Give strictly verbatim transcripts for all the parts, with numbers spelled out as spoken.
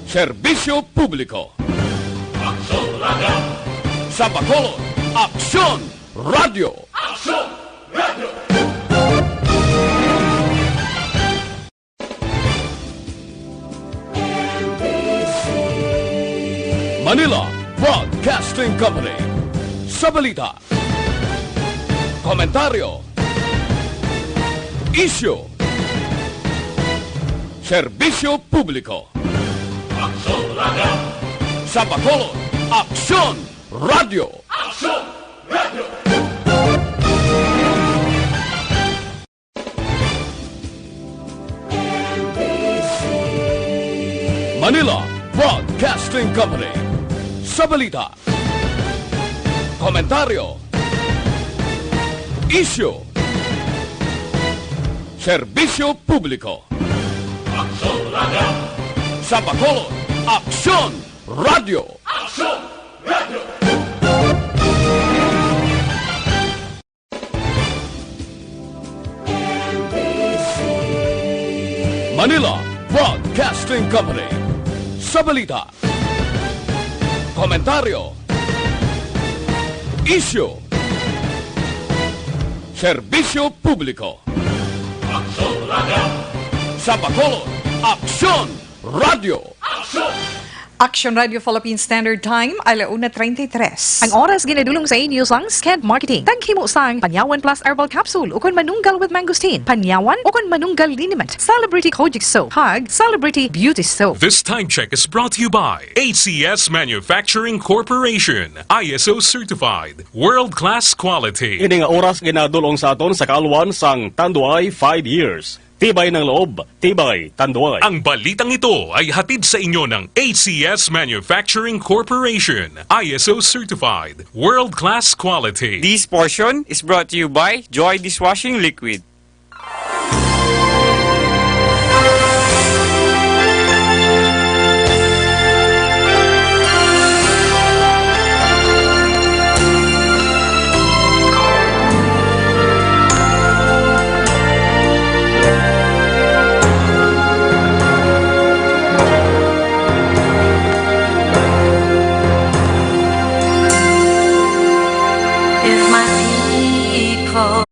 Serbisyo Publiko. Aksyon Radio. Sa Bacolod, Aksyon Radio. Aksyon Radio. Manila Broadcasting Company. Sa balita, komentaryo, isyu, serbisyo publiko. Aksyon Radio. Sa Bacolod, Aksyon Radio. Aksyon Radio. Manila Broadcasting Company. Sa balita, komentaryo, isyu, serbisyo publiko. Aksyon Radio. Sa Bacolod, Aksyon Radio. Aksyon Radio. Manila Broadcasting Company. Sa balita, komentaryo, isyu, serbisyo publiko. Aksyon Radio. Sa Bacolod, Aksyon Radio. Aksyon. Action Radio Philippine Standard Time, ala una treinta y tres. Ang oras ginadulong sa inyo sang Sked Marketing. Taghimo sang Panyawan Plus Herbal Capsule ukon Manunggal with Mangosteen, Panyawan ukon Manunggal Liniment, Celebrity Kojic Soap, kag Celebrity Beauty Soap. This time check is brought to you by A C S Manufacturing Corporation, I S O certified, world-class quality. Ini nga oras ginadulong sa aton sa kaalwan sang Tanduay five years. Tibay ng loob, tibay, Tanduay. Ang balitang ito ay hatid sa inyo ng A C S Manufacturing Corporation, I S O certified, world-class quality. This portion is brought to you by Joy Dishwashing Liquid. If my people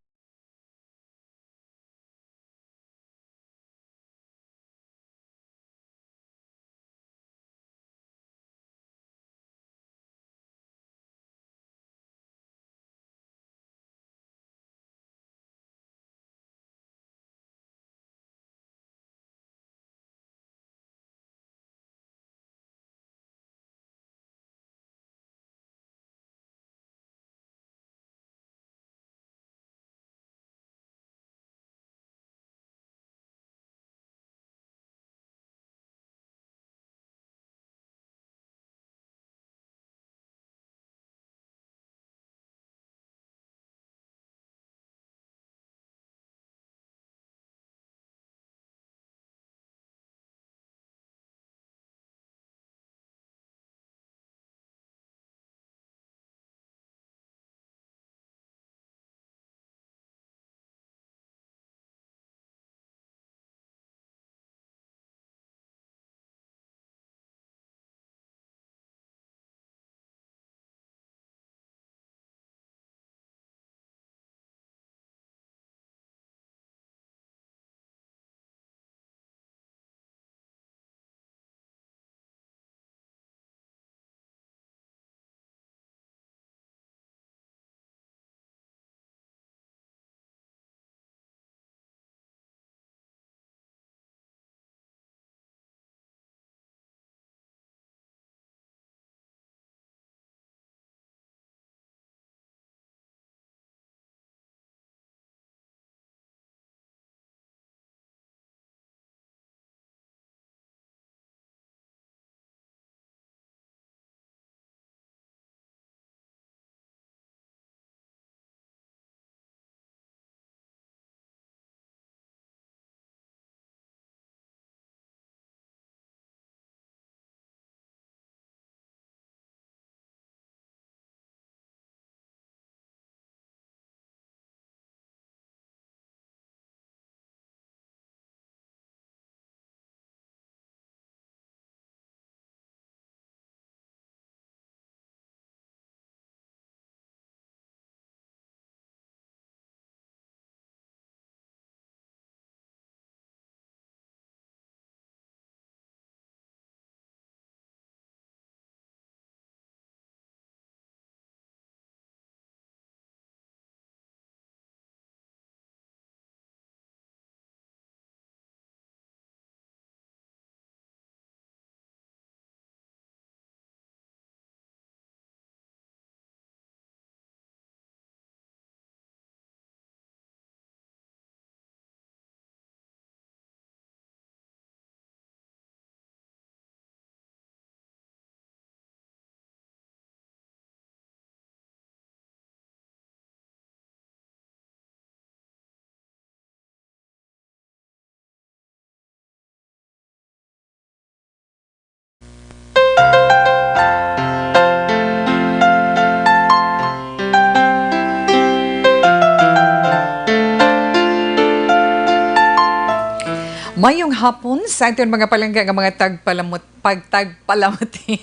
Mayong hapon sa aton mga palangga nga mga tagpalamut-, pagtagpalamati.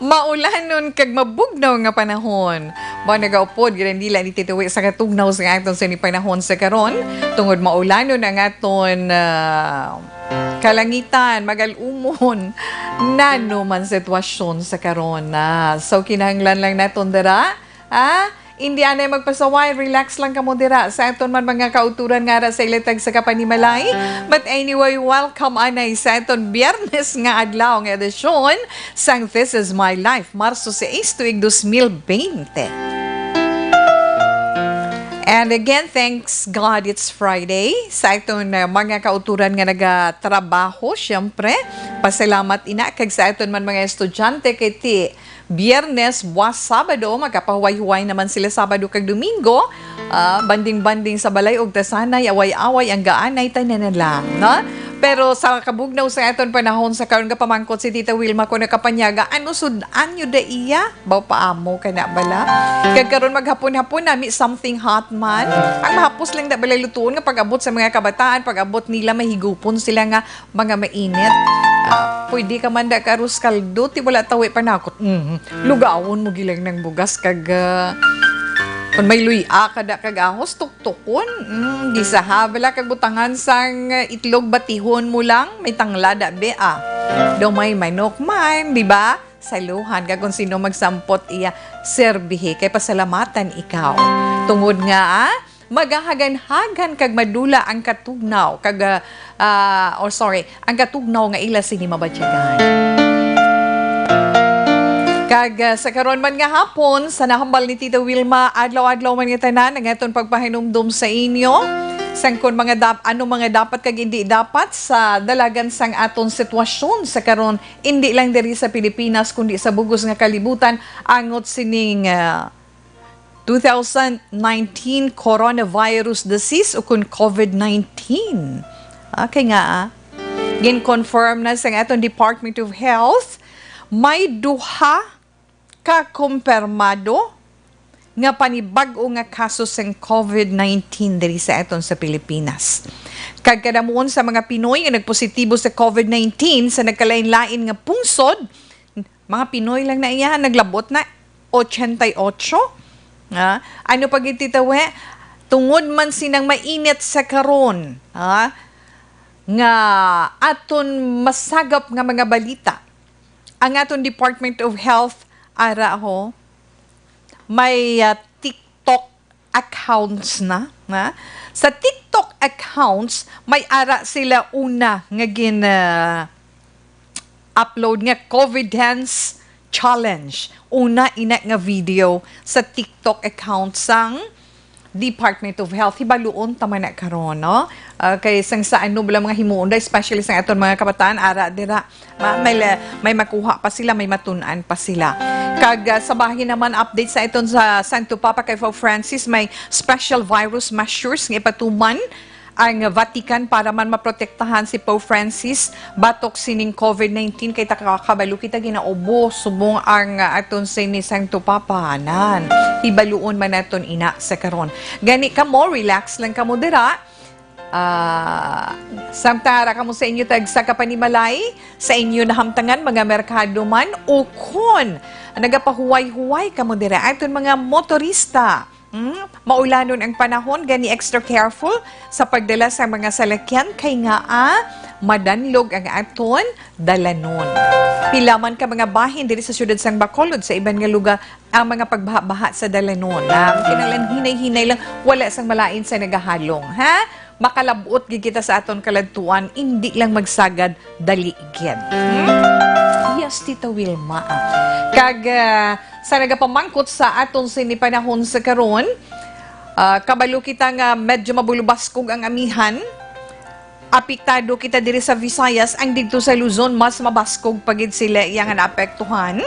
Maulanon kag mabugnaw nga panahon. Mao nagaupod, ginandila ni Tito Wi sa katugnaw sa aton sini panahon sa karon. Tungod maulanon ang aton, ah, kalangitan, magal-umon. Nano man sitwasyon sa karon na. So, kinahanglan lang naton dira, ah, Hindi anay magpasaway, relax lang kamo dira sa aton man mga kauturan nga ara sa ilatag sa kapanimalay. But anyway, welcome anay sa aton Biyernes nga adlaw nga edisyon sang This Is My Life, Marso sais, tuig dos mil bente. And again, thanks God it's Friday. Sa aton, uh, mga kauturan nga nagatrabaho, syempre, pasalamat ina kag sa aton man mga estudyante kay ti Biyernes, buwas Sabado, magapahuway-huway naman sila Sabado kag Domingo. Ah, banding-banding sa balay ug tasanay, away-away ang gaanay, tanan na lang, no? Pero sa kabugnaw sa aton panahon sa karon, gapamangkot si Tita Wilma ko nakapanyaga, ano sud-an nyo da iya? Baw paamo ka na bala? Kag karon maghapon-hapon nami something hot man. Ang mahapos lang da bala lutuon nga pag-abot sa mga kabataan, pag-abot nila mahigupon sila nga mga mainit. Ah, pwede ka man da ka arroz caldo, ti wala tawi panakot. Mm. Lugawon mo gilang ng bugas kag, ah, kung may luya ka da kag ahos, tuktukon. Mm, gisa ha, bala kag butangan sang, ah, itlog, batihon mo lang, may tanglada be, ah. Daw may manok man, di ba? Saluhan ka kung sino magsampot iya, serbihi kay pasalamatan ikaw. Tungod nga, ah, magahaganhagan kag madula ang katugnaw kag, ah, ah, or sorry, ang katugnaw nga ila sini mabatyagan. Kag, ah, sa karon man nga hapon, sa nahambal ni Tita Wilma, adlaw-adlaw man nga tanan, ang aton pagpahinumdom sa inyo, sangkon mga dap-, ano mga dapat kag hindi dapat sa dalagan sang aton sitwasyon sa karon, hindi lang diri sa Pilipinas, kundi sa bugos nga kalibutan, angot sining, ah, two thousand nineteen coronavirus disease ukon COVID nineteen. Okay nga, ah. Gin-confirm na sa aton Department of Health, may duha ka kumpirmado nga panibag-o nga kaso sang COVID nineteen diri sa aton sa Pilipinas. Kag kadamuon sa mga Pinoy nga nagpositibo sa COVID nineteen sa nagkalain-lain nga pungsod, mga Pinoy lang na iya, naglabot na ochenta y ocho. Ah, ano pa gid, Tita Wi? Tungod man sinang mainit sa karon, ah, nga aton masagap nga mga balita, ang aton Department of Health, ara ho, may, ah, TikTok accounts na, na. Sa TikTok accounts, may ara sila una nga gin, ah, upload nga COVID Dance Challenge. Una ina nga video sa TikTok account sang Department of Health. Hibaluon ta man na karon, no? Ah, kay sang sa ano bala mga himuon da, especially sa aton mga kabataan, ara dira. Ma-, may la-, may makuha pa sila, may matun-an pa sila. Kag, ah, sa bahin naman, update sa iton sa Santo Papa kay Pope Francis, may special virus measures nga ipatuman ang Vatican para man maprotektahan si Pope Francis batok sining COVID nineteen, kay takakabalo kita ginaubo subong ang, ah, aton sini Santo Papa. Nan, hibaluon man naton ina sa karon. Gani kamo, relax lang kamo dira. Ah, samtara kamo sa inyo tag sa kapanimalay, sa inyo nahamtangan, mga merkado man, ukon nagapahuway-huway kamo dira. Aton mga motorista, hmm, maulanon ang panahon, gani extra careful sa pagdala sa mga salakyan, kay nga, ah, madanlog ang aton dalanon. Pila man ka mga bahin diri sa siyudad sang Bacolod, sa iban nga lugar, ang mga pagbaha-baha sa dalanon. Ah, kinahanglan hinay-hinay lang, wala sang malain sa nagahalong, ha? Makalabot gid kita sa aton kaladtuan, indi lang magsagad, dali gid. Hmm? Yes, Tita Wilma, ah. Kag, ah, sa nagapamangkot sa aton sini panahon sa karon, ah, kabalo kita nga medyo mabulubaskog ang amihan. Apektado kita diri sa Visayas, ang didto sa Luzon, mas mabaskog pa gid sila iya nga naapektuhan.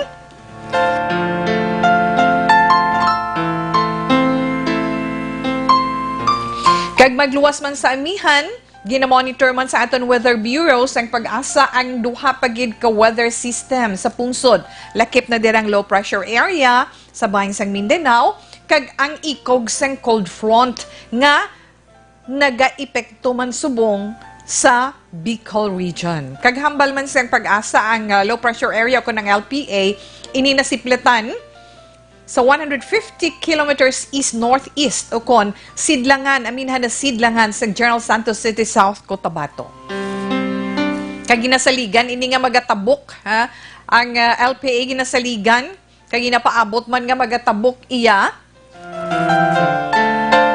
Kag magluwas man sa amihan, ginamonitor man sa aton Weather Bureau sang PAGASA ang duha pa gid ka weather system sa pungsod. Lakip na dirang low pressure area sa bahin sang Mindanao, kag ang ikog sang cold front nga nagaepekto man subong sa Bicol Region. Kag hambal man sang PAGASA ang, ah, low pressure area o kon ang L P A, ini nasiplatan sa one hundred fifty kilometers east-northeast o kon sidlangan, aminhan na sidlangan sang General Santos City, South Cotabato. Kag ginasaligan ini nga magatabok, ha? Ang, ah, L P A ginasaligan kag ginapaabot man nga magatabok iya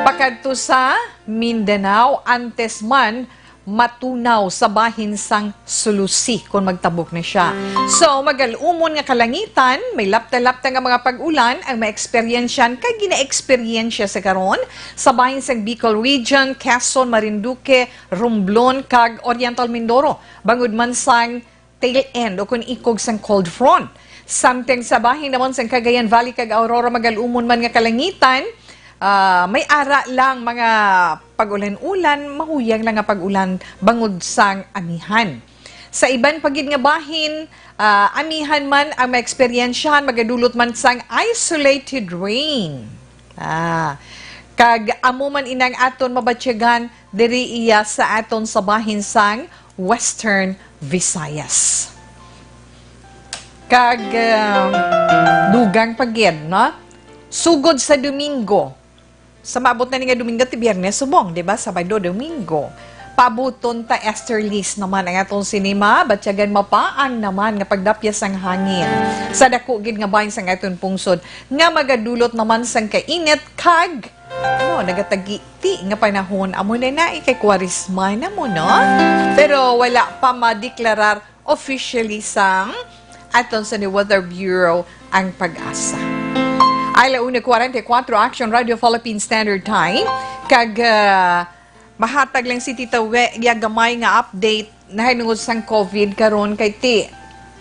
pakadto sa Mindanao, antes man matunaw sa bahin sang Sulusi kon magtabok na siya. So, magalumon nga kalangitan, may lapta-lapta nga mga pag-ulan ang maeksperiensyan kag ginaeksperiensya sa karon sa bahin sang Bicol Region, Quezon, Marinduque, Romblon, kag Oriental Mindoro, bangod man sang tail end o kon ikog sang cold front. Samtang sa bahin naman sang Cagayan Valley kag Aurora, magalumon man nga kalangitan, ah, may ara lang mga pag-ulan-ulan, mahuyang lang nga pag-ulan bangod sang amihan. Sa iban pa gid nga bahin, ah, amihan man ang maeksperiensyahan, magadulot man sang isolated rain. Ah, kag amo man inang aton mabatyagan diri iya sa aton sa bahin sang Western Visayas. Kag, ah, dugang pa gid, no? Sugod sa Domingo, sa maabot na ni nga Domingo ti Biyernes, subong, di ba? Sabado, Domingo. Paabuton ta easterlies naman ang aton sinima, batyagan mapaang naman nga pagdapyas sang hangin sa dako gid nga bahin sang aton pungsod, nga magadulot naman sang kainit kag, no, nagatagiti nga panahon. Amo na na, ikay Kwaresma na mo, no? Pero wala pa madeklarar officially sang aton sa ni Weather Bureau ang PAGASA. Ala una kwarenta y kuwatro, Action Radio Philippine Standard Time, kag, ah, mahatag lang si Tita We iya gamay nga update nahanungod sang COVID karon, kay ti,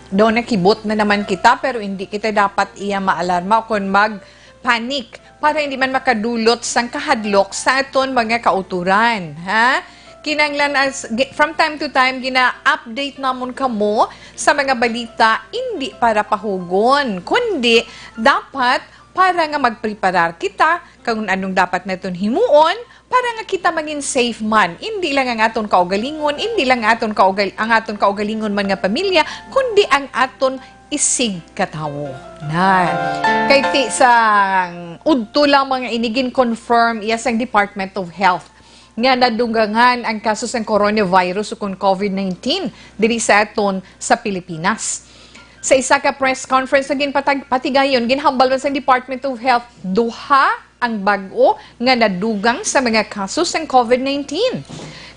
do nakibot na naman kita, pero hindi kita dapat iya maalarma kon mag panic para hindi man makadulot sang kahadlok sa aton mga kauturan, ha? Kinahanglan as, gi-, from time to time, gina-update namon kamo sa mga balita, hindi para pahugon, kundi dapat para nga magpreparar kita kung anong dapat naton himuon para nga kita mangin safe man. Hindi lang ang aton kaugalingon, hindi lang aton kaugal-, ang aton kaugalingon man nga pamilya, kundi ang aton isig katawo. Na. Kay ti sang udto lang mga ini gin-confirm iya sang Department of Health nga nadugangan ang kaso sang coronavirus ukon COVID nineteen diri sa aton sa Pilipinas. Sa isa ka press conference nga ginpatag-, patigayon, ginhambal man sang Department of Health, duha ang bag-o nga nadugang sa mga kaso sang COVID nineteen.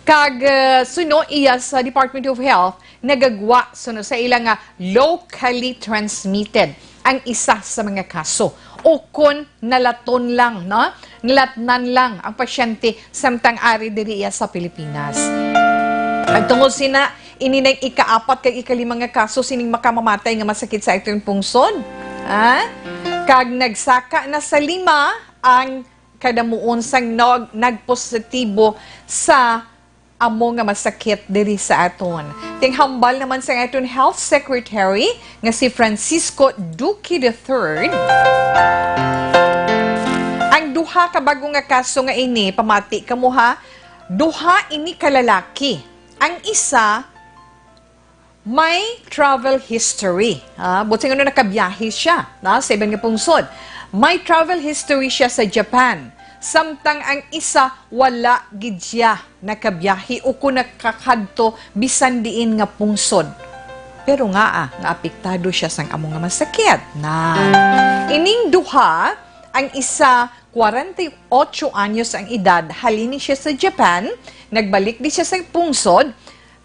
Kag, uh, suno iya sa Department of Health, nagagwa suno sa ila nga locally transmitted ang isa sa mga kaso. O kon nalaton lang, no? Nalatnan lang ang pasyente samtang ari diri iya sa Pilipinas. Ang tungod sina, ini na ang ikaapat kag ikalima nga kaso sining makamamatay nga masakit sa aton pungsod. Ha? Kag nagsaka na sa lima ang kadamuon sang nag-, nagpositibo sa amo nga masakit diri sa aton. Tinghambal naman sa aton Health Secretary nga si Francisco Duque the third, ang duha ka bago nga kaso nga ini, pamati kamo ha, duha ini ka lalaki. Ang isa, may travel history. Ah, buot silingon, nakabiyahe siya, na, sa iban nga pungsod. May travel history siya sa Japan. Samtang ang isa, wala gid siya nakabiyahe o kon nakakadto bisan diin nga pungsod. Pero nga, ah, nga apektado siya sang amo nga masakit. Na, ining duha, ang isa, kwarenta y ocho anyos ang edad, halin ni siya sa Japan, nagbalik di siya sa pungsod,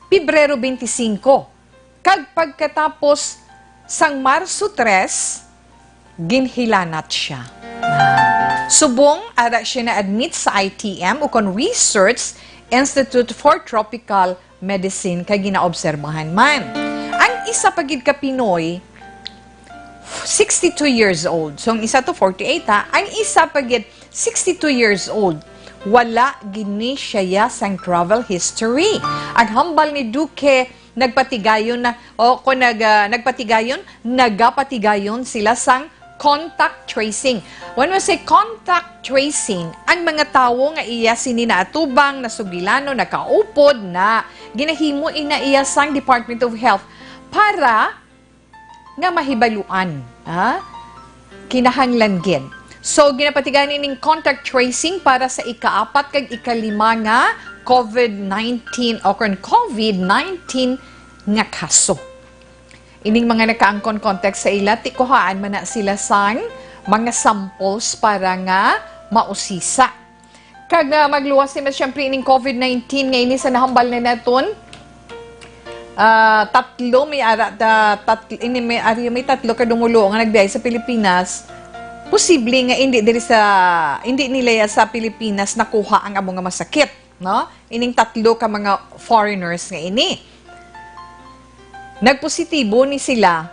Pebrero twenty-cinco. Kag pagkatapos sang Marso tres, ginhilanat siya. Subong ara siya na-admit sa I T M ukon Research Institute for Tropical Medicine kag ginaobserbahan man. Ang isa pa gid ka Pinoy, sixty-two years old. So, ang isa to forty-eight, ha? Ang isa pa gid, sixty-two years old. Wala gid ni siya sang travel history. Ang hambal ni Duque, nagpatigayon na, o kung nag-, ah, nagpatigayon, nagapatigayon sila sang Contact tracing. When we say contact tracing, ang mga tawo nga iya sini naatubang, nasugilanon, nakaupod na, ginahimo ina iya sang Department of Health para nga mahibaluan, ha? Kinahanglan gid. So, ginapatigan ining contact tracing para sa ikaapat kag ikalima nga COVID nineteen o kon COVID nineteen nga kaso. Ining mga nakaangkon contact sa ila, ti kuhaan man na sila sang mga samples para nga mausisa. Kag, ah, magluwas naman, siyempre, ining COVID nineteen nga ini sa nahambal na naton. Ah, tatlo may ara, ta-, tat-, ini may ari, may tatlo ka dumulo nga nagbiyahe sa Pilipinas. Posible nga hindi diri sa, hindi nila ya sa Pilipinas nakuha ang amo nga masakit, no? Ining tatlo ka mga foreigners nga ini. Nagpositibo ni sila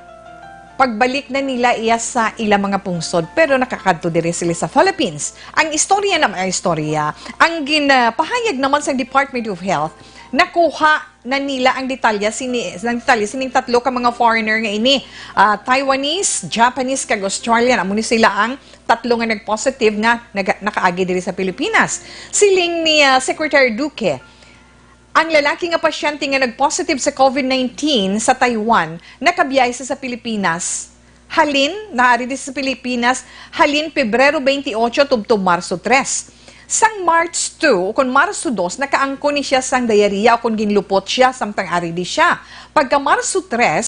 pagbalik na nila iya sa ila mga pungsod, pero nakakadto diri sila sa Philippines. Ang istorya naman, ang istorya, ang ginapahayag naman sa Department of Health, nakuha na nila ang detalya sini, ang detalya sining tatlo ka mga foreigner nga ini, ah, Taiwanese, Japanese, kag Australian. Amo ni sila ang tatlo nga nag-positive nga naga-, nakaagi diri sa Pilipinas. Siling ni, ah, Secretary Duque, ang lalaki nga pasyente nga nag-positive sa COVID nineteen sa Taiwan, nakabiyahe sa, sa Pilipinas. Halin, naari di sa Pilipinas, halin Pebrero twenty-eight tubtob Marso tres. Sang March two, o kon Marso dos, nakaangkon ni siya sang diarrhea o kon ginlupot siya, samtang ari di siya. Pagka Marso tres,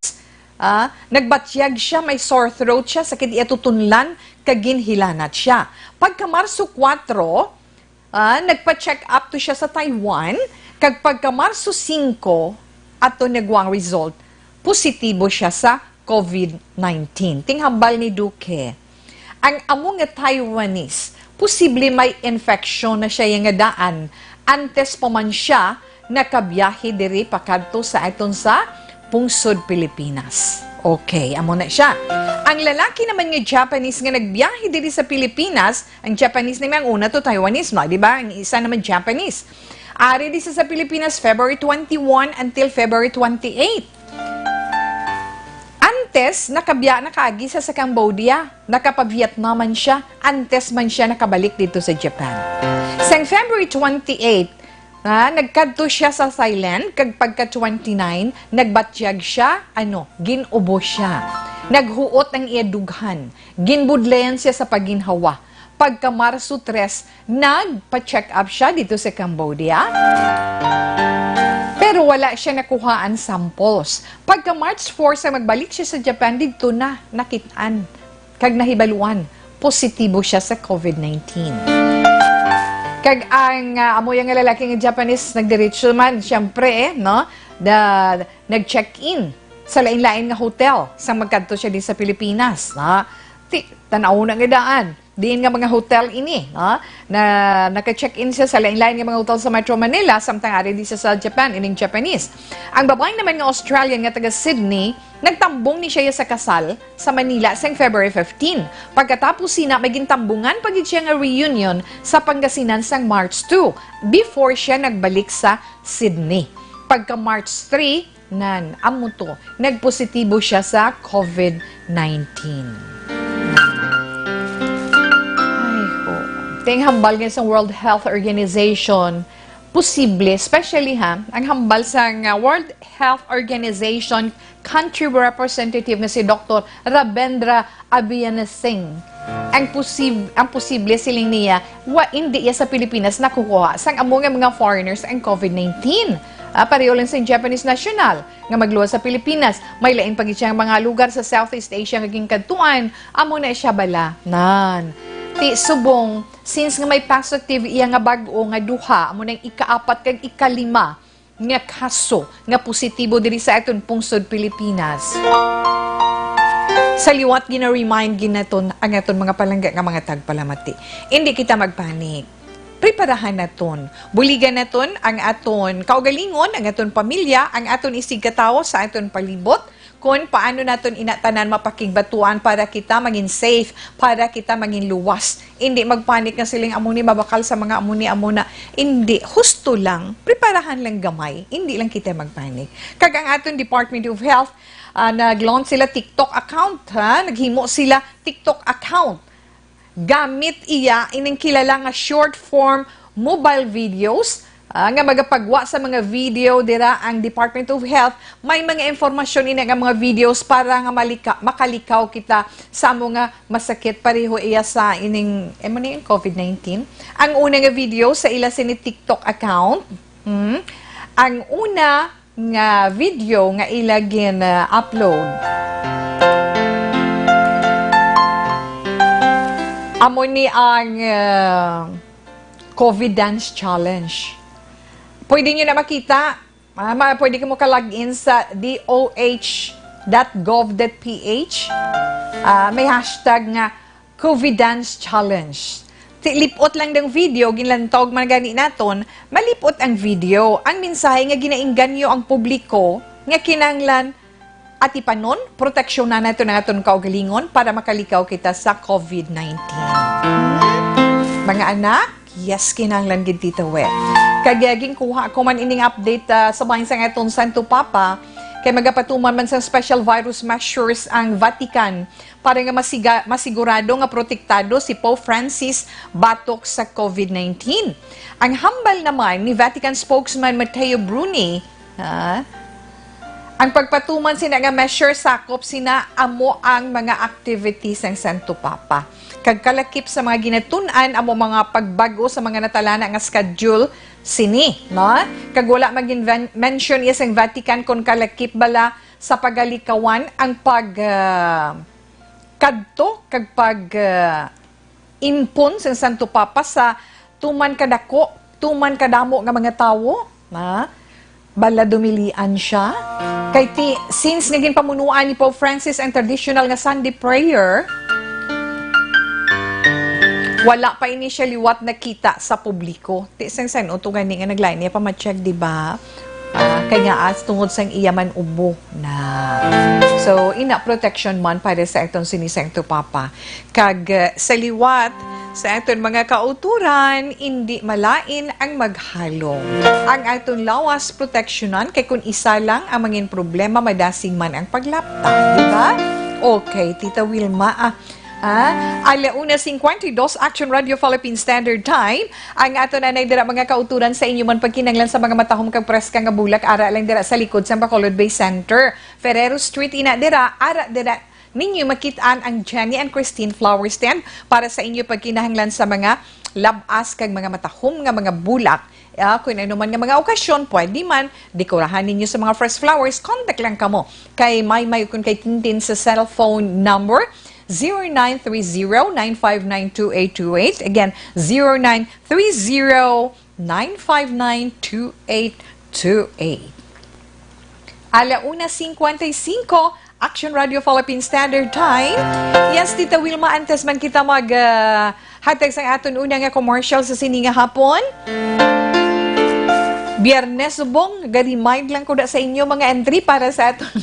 ah, nagbatyag siya, may sore throat siya, sakit iya tutunlan, kag ginhilanat siya. Pagka Marso kuwatro, ah, nagpa-check up to siya sa Taiwan, kag pagka Marso singko, ato nagwa ang result, positibo siya sa COVID nineteen. Ting hambal ni Duque, ang amo nga Taiwanese, posible may infection na siya nga daan antes pa man siya nakabiyahe diri pakadto sa aton sa pungsod Pilipinas. Okay, amo na siya. Ang lalaki naman nga Japanese nga nagbiyahe diri sa Pilipinas, ang Japanese naman ang una to Taiwanese, no? Di ba? Ang isa naman Japanese. Ari di sa, sa Pilipinas, February twenty-one until February twenty-eight. Antes, nakabiya, nakaagi sa, sa Cambodia. Nakapa-Vietnam man siya. Antes man siya nakabalik dito sa Japan. Sang February twenty-eight, ah, nagkadto siya sa Thailand, kag pagka twenty-nine, nagbatyag siya, ano, gin-ubo siya. Naghuot ang iya dughan. Ginbudlayan siya sa paginhawa. Pagka Marso tres, nagpa-check up siya dito sa Cambodia. Pero wala siya nakuhaan samples. Pagka March four, sa magbalik siya sa Japan, dito na nakit-an kag nahibaluan positibo siya sa COVID nineteen. Kag ang, ah, amo yang nga lalaki nga Japanese nagdiretso man, siyempre, eh, no? Da, nag-check-in sa lain-lain nga hotel sa magkadto siya di sa Pilipinas, ha? Ti, tanaw na nga daan. Diin nga mga hotel ini, ha? Na naka-check-in siya sa lain-lain nga mga hotel sa Metro Manila, samtang ari di siya sa Japan, ining Japanese. Ang babae naman nga Australian nga taga Sydney, nagtambong ni siya sa kasal sa Manila sang February fifteen. Pagkatapos sina, may gintambungan pa gid siya nga reunion sa Pangasinan sang March two, before siya nagbalik sa Sydney. Pagka March three, nan, amo to, nagpositibo siya sa COVID nineteen. Ay, ho. Ting hambal nga sa World Health Organization, posible, especially, ha, ang hambal sa nga World Health Organization country representative nga si Doktor Ravindra Abiyanising. Ang posib-, ang posible, siling niya, wa, indi iya sa Pilipinas nakukuha sang amo nga mga foreigners ang COVID nineteen. Ah, pareho lang sa Japanese national nga magluwas sa Pilipinas. May lain pa gid siya nga mga lugar sa Southeast Asia nga ginkadtuan, amo na siya bala. Nan. Ti subong, since nga may positive iya nga bag-o nga duha, amo nang ikaapat kag ikalima nga kaso nga positibo diri sa aton pungsod Pilipinas. Sa liwat, gina-remind gid naton ang aton mga palangga nga mga tagpalamati. Indi kita magpanik. Preparahan naton. Buligan naton ang aton kaugalingon, ang aton pamilya, ang aton isigkatawo sa aton palibot, kon paano naton ina tanan mapakigbatuan para kita mangin safe, para kita mangin luwas. Indi magpanik nga siling, "Amo ni mabakal sa mga amo ni, amo na." Indi, husto lang, preparahan lang gamay, indi lang kita magpanik. Kag ang aton Department of Health, ah, nag-launch sila TikTok account, ha? Naghimo sila TikTok account. Gamit iya ining kilala nga short form mobile videos, ah, nga magapagwa sa mga video dira ang Department of Health. May mga impormasyon ini nga mga videos para nga malika-, makalikaw kita sa amo nga masakit, pareho iya sa ining, amo ni, COVID nineteen. Ang una nga video sa ila sini TikTok account, hmm, ang una nga video nga ila gin, uh, upload. Amo ni ang, uh, COVID Dance Challenge. Pwede nyo na makita. Ah, ma-, pwede ka mo ka-log in sa D O H dot gov dot P H. Ah, may hashtag nga COVID Dance Challenge. Ti-, lipot lang dang video, ginlantog man gani naton, malipot ang video. Ang mensahe nga ginainganyo ang publiko nga kinahanglan atipanon, proteksyonan naton ang aton kaugalingon para makalikaw kita sa COVID nineteen. Hmm? Mga anak, yes, kinahanglan gid, Tita Wet. Kag, ah, ginkuha ko man ining update, ah, sa bahin sang aton Santo Papa, kay magapatuman man sang special virus measures ang Vatican para nga masiga-, masigurado nga protektado si Pope Francis batok sa COVID nineteen. Ang hambal naman ni Vatican spokesman Matteo Bruni, ha, ang pagpatuman sina nga measure sakop sina amo ang mga activities sang Santo Papa. Kag kalakip sa mga ginatun-an amo mga pagbag-o sa mga natalana nga schedule sini, no? Kag wala magin-, mention iya sang Vatican kon kalakip bala sa pagalikawan ang pag, ah, kadto kag pag, ah, impon sang Santo Papa sa tuman kadako, tuman kadamo nga mga tawo, ha? Bala dumilian siya. Kay ti, since nga ginpamunuan ni Pope Francis ang traditional nga Sunday prayer, wala pa ini siya liwat nakita sa publiko. Ti sang san-o to gani nga naglain niya pa ma-check, di ba? Ah, kay nga as tungod sang iya man ubo na. So, ina protection man para sa aton sini Santo Papa. Kag, eh, sa liwat sa aton mga kauturan, indi malain ang maghalong. Ang aton lawas proteksyonan kay kun isa lang ang mangin problema, madasig man ang paglapta, di ba? Okay, Tita Wilma, ah, Ah, ala una cincuenta y dos, Action Radio Philippine Standard Time. Ang aton anay dira, mga kauturan, sa inyo man pagkinahanglan sa mga matahom kag preska nga bulak, ara lang dira sa likod sa Bacolod Bay Center. Ferrero Street ina dira, ara dira ninyo makit-an ang Jenny and Christine Flower Stand para sa inyo pagkinahanglan sa mga lab-as kag mga matahom nga mga bulak. Ah, kung ano man nga mga okasyon, pwede man, dekorahan ninyo sa mga fresh flowers, contact lang kamo kay Maymay ukon kay Tintin sa cellphone number zero nine three zero nine five nine two eight two eight. Again, zero nine three zero nine five nine two eight two eight. Ala una cincuenta y cinco, Action Radio Philippine Standard Time. Yes, Tita Wilma, antes man kita mag, ah, hatag sang aton una nga commercial sa sini nga hapon. Biyernes subong, ga-remind lang ko na sa inyo mga entry para sa aton,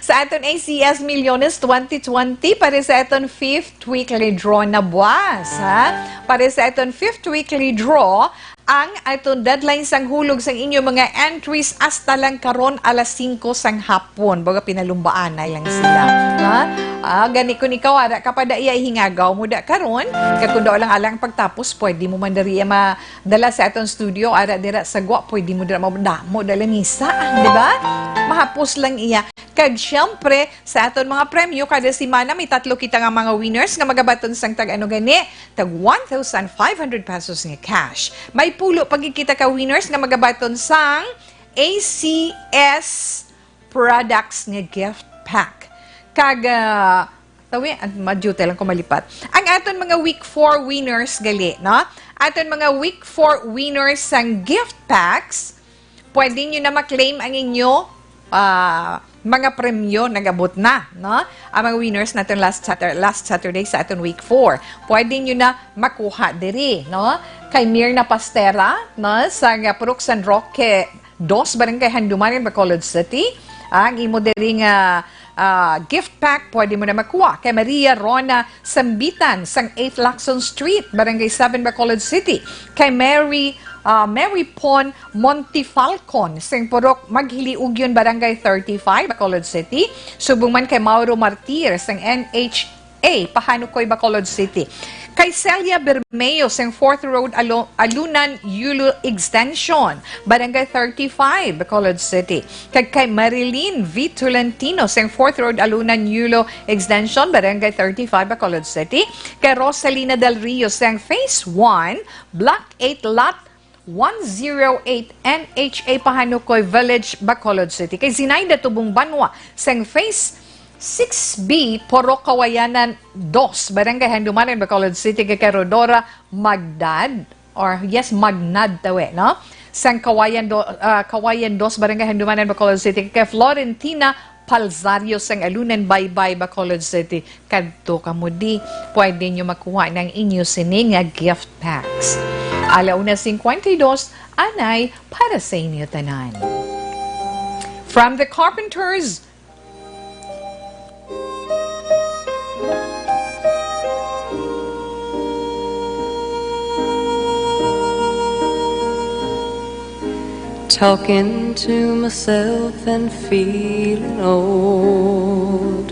sa aton A C S Millones twenty twenty, para sa aton fifth weekly draw na buwas, ha? Para sa aton fifth weekly draw, ang aton deadline sang hulog sang inyo mga entries hasta lang karon alas singko sang hapon. Baga pinalumbaan na lang sila, ha? Ah, gani kun ikaw, ara ka pa da iya, ihingagaw mo da karon. Kag kun daw lang alang pagtapos, pwede mo man diri ma-, dala sa aton studio, ara dira sa gwa, pwede mo dira madamo, dala misa, di ba? Mahapos lang iya. Kag siyempre, sa aton mga premyo, kada semana may tatlo kita nga mga winners nga magabaton sang tag ano gani, tag one thousand five hundred pesos nga cash. May pulo pa gid kita ka winners nga magabaton sang A C S products nga gift pack. Kag, ah, tawi, ah, ma-duty lang ko malipat. Ang aton mga week four winners gali, no? Aton mga week four winners sang gift packs, pwede nyo na ma-claim ang inyo, ah, mga premyo nag-abot na, no? Ang mga winners naton last Satur-, last Saturday sa aton week four. Pwede nyo na makuha diri, no? Kay Mirna Pastera, no, sa nga Purok San Roque dos, Barangay Handumanan, Bacolod City. Ang imo diri nga, ah, gift pack, pwede mo na makuha. Kay Maria Rona Sambitan sang eighth Lacson Street, Barangay seven, Bacolod City. Kay Mary, ah, Mary Pon Montifalcon sing Purok Maghiliugyon, Barangay thirty-five, Bacolod City. Subong man kay Mauro Martir sang N H A, Pahanukoy, Bacolod City. Kay Celia Bermeo sang Fourth Road Alo-, Alunan, Yulo Extension, Barangay thirty-five, Bacolod City. Kag kay Marilyn V Tolentino sang Fourth Road Alunan, Yulo Extension, Barangay thirty-five, Bacolod City. Kay Rosalina Del Rio sang Phase one, Block eight, Lot one zero eight, N H A Pahanukoy Village, Bacolod City. Kay Zinaida Tubong Banwa sang Phase six B, Purok Kawayanan dos, Barangay Handumanan, Bacolod City. Kay, kay Rodora Magdad, or yes, Magnad tawi, no? Sang Kawayan do, ah, Kawayan dos, Barangay Handumanan, Bacolod City. Kay Florentina Palzario sang Alunan, Baybay, Bacolod City. Kadto kamo di, pwede nyo makuha ng inyo sini nga gift packs. Ala una cincuenta y dos, anay para sa inyo tanan. From the Carpenters, Talking to myself and feeling old.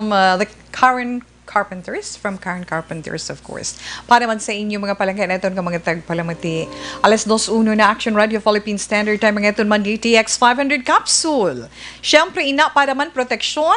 Um, uh, the current Carpenters, from Karen Carpenters, of course. Para man sa inyo mga palangga naton nga mga tagpalamati. Alas dos uno na, Action Radio Philippine Standard Time, mga aton man D T X five hundred capsule. Siyempre, ina para man proteksyon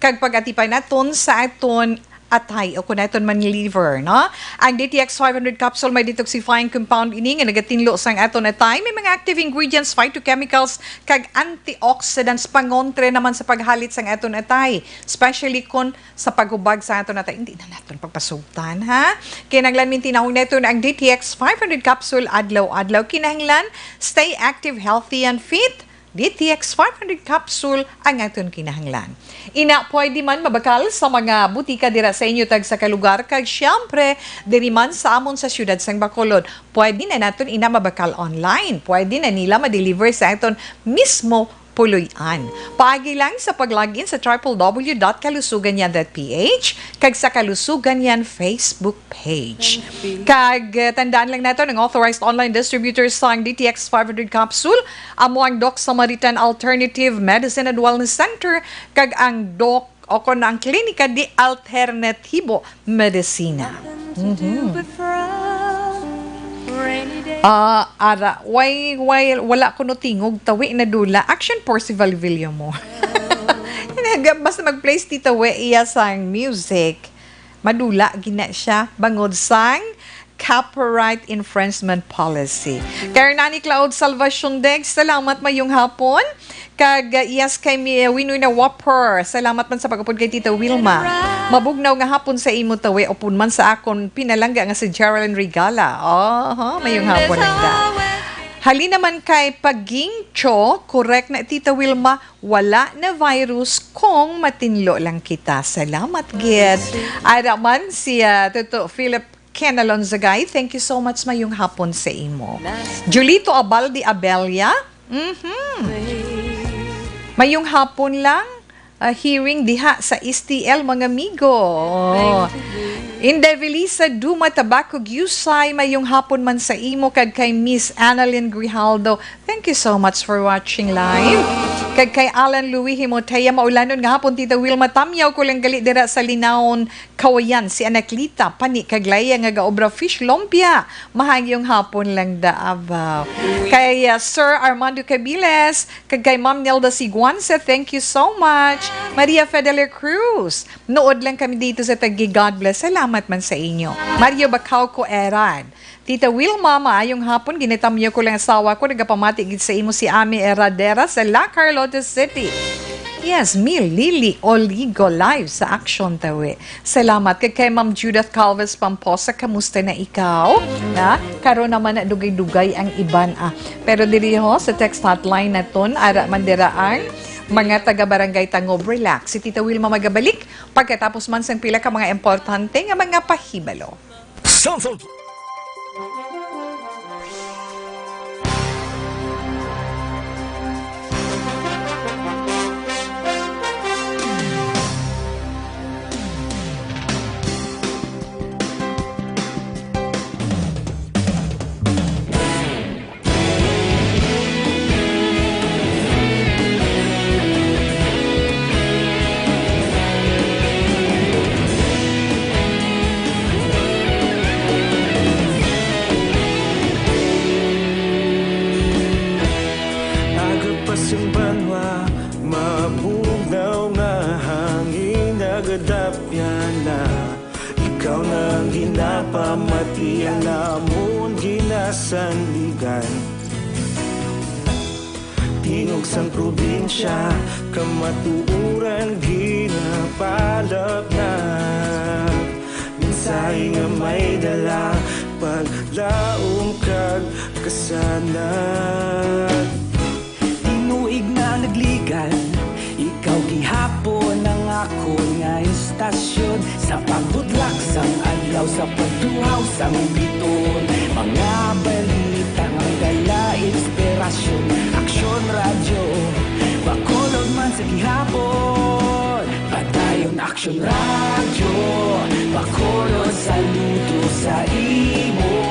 kag pag-atipay naton sa aton atay o kung aton man liver, no? Ang D T X five hundred capsule may detoxifying compound ini nga nagatinlo sang aton atay. May mga active ingredients, phytochemicals, kag antioxidants pangontra naman sa paghalit sang aton atay, especially kung sa paghubag sa aton atay. Hindi na naton pagpasugtan, ha? Kinahanglan mintinahon naton ang D T X five hundred capsule adlaw-adlaw. Kinahanglan stay active, healthy, and fit. D T X five hundred capsule ang aton kinahanglan. Ina, pwede man mabakal sa mga butika dira sa inyo tag sa kalugar, kag siyempre, diri man sa amon sa siyudad sang Bacolod. Pwede na naton ina mabakal online. Pwede na nila ma-deliver sa aton mismo puloy-an. Paagi lang sa pag-log in sa triple W dot kalusugan yan dot P H kag sa Kalusugan Yan Facebook page. Kag, eh, tandaan lang nato, ang authorized online distributors sang D T X five hundred capsule, amo ang Doc Samaritan Alternative Medicine and Wellness Center, kag ang Doc o kon ang Klinika de Alternatibo Medicina. Mhm. Ah, ara, way, way, wala kuno tingog, tawi nadula. Action Percival Villamor. Basta mag-play si Tita We iya sang music, madula gina siya bangod sang copyright infringement policy. Kay Hernani Cloud Salvacion Deg, salamat, mayong hapon. Kag, uh, yes, kay mi, uh, Winoy na Whopper. Salamat man sa pag-upod kay Tita Wilma. Mabugnaw nga hapon sa imo, tawi, upod man sa akon pinalangga nga si Geraldine Regala. Oho, mayong hapon lang da. Halin naman kay Pagingcho, correct na, Tita Wilma, wala na virus kung matinlo lang kita. Salamat, gid. Ara man si, ah, Tuto Philip Ken Alonzagay, thank you so much. Mayong hapon sa imo. Julito Abaldi Abella, mhm. Mayong hapon lang, ah, hearing diha sa S T L, mga amigo. Inday Velisa Duma Tabaco Giusay, mayong hapon man sa imo kag kay Miss Annalyn Grijaldo. Thank you so much for watching live. Kag kay Alan Louis Himotea, maulanon nga hapon, Tita Wilma. Tamyaw ko lang gali dira sa Linaon, Kawayan, si Anaclita Pani Kaglaya nga gaobra fish lumpia. Mahayong hapon lang da, abaw. Kay, uh, Sir Armando Cabiles, kag kay Ma'am Nelda Siguanza, thank you so much. Maria Fedele Cruz, nuod lang kami dito sa Taguig. God bless. Salamat man sa inyo. Mario Bacauco Eran, Tita Wilma, maayong hapon. Ginatamyo ko lang asawa ko. Nagapamati gid sa imo si Ami Herradera sa La Carlota City. Yes, mi Lily Oligo live sa Action Tawi. Salamat kay, kay Ma'am Judith Calves Pamposa. Kamusta na ikaw? Na, karon naman na dugay-dugay ang iban, ah. Pero diri ho sa text hotline naton, ara man dira ang mga taga Barangay Tangob. Relax. Si Tita Wilma magabalik pagkatapos man sang pila ka mga importante nga mga pahibalo. Samsung. Agapas ang banwa, mabugnaw nga hangin, nagadapya na. Ikaw na ang ginapamati, ang namon ginasandigan. Tingog sang probinsya, kamatuoran ginapalapnag. Mensahe nga may dala, paglaom kag kasanag. Tinuig na nagligan, ikaw gihapon ang akon nga istasyon. Sa pagbudlak sang adlaw, sa pagduhaw sang biton, mga balita nga dala inspirasyon. Aksyon Radyo, Bacolod man sa gihapon. Padayon Aksyon Radyo, Bacolod, saludo sa imo.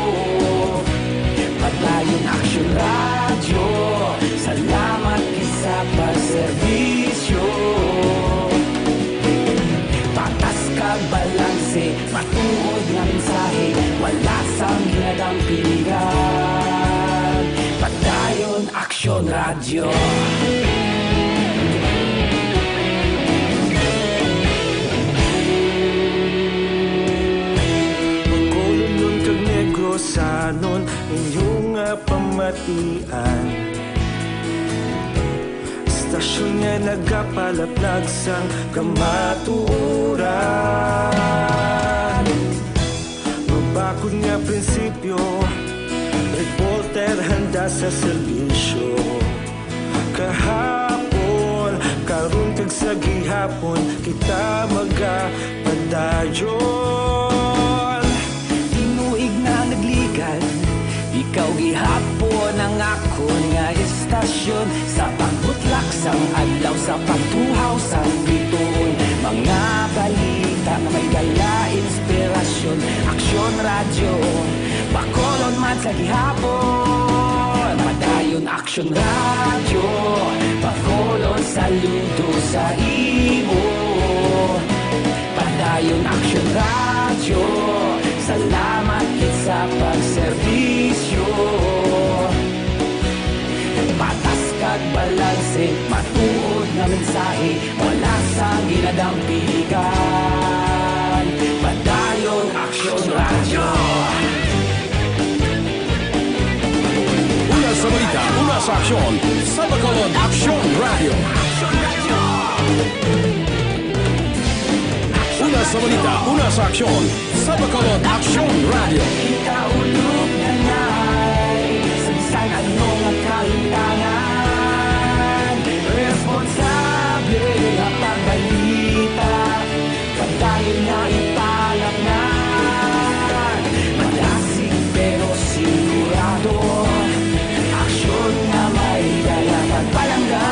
Padayon Aksyon Radyo, salamat gid sa pagserbisyo. Patas kag bala- Tian. Istasyon nga nagapalaplag sang kamatuoran. Mabakod nga prinsipyo, reporter handa sa serbisyo. Kahapon, karon kag sa gihapon, kita magapadayon. Tinuig na nagligan, ikaw gihapon ang akon nga istasyon. Sa pagbutlak sang adlaw, sa pagtuhaw sang bituon, mga balita nga may dala inspirasyon. Aksyon Radyo, Bacolod man sa gihapon. Padayon Aksyon Radyo, Bacolod, saludo sa imo. Padayon Aksyon Radyo, salamat gid sa pagserbisyo. Patas kag balanse, matuod nga mensahe, wala sang ginadampigan. Padayon Aksyon Radyo. Una sa balita, una sa aksyon, sa Bacolod, Aksyon Radyo. Una sa balita, una sa aksyon, sa Bacolod, Aksyon Radyo. Kita ulog na nay, sa bisan ano nga kahitangan, responsable nga pagbalita. Padayon nga ipalapnan, madasig pero sigurado, aksyon nga may dala kag palangga.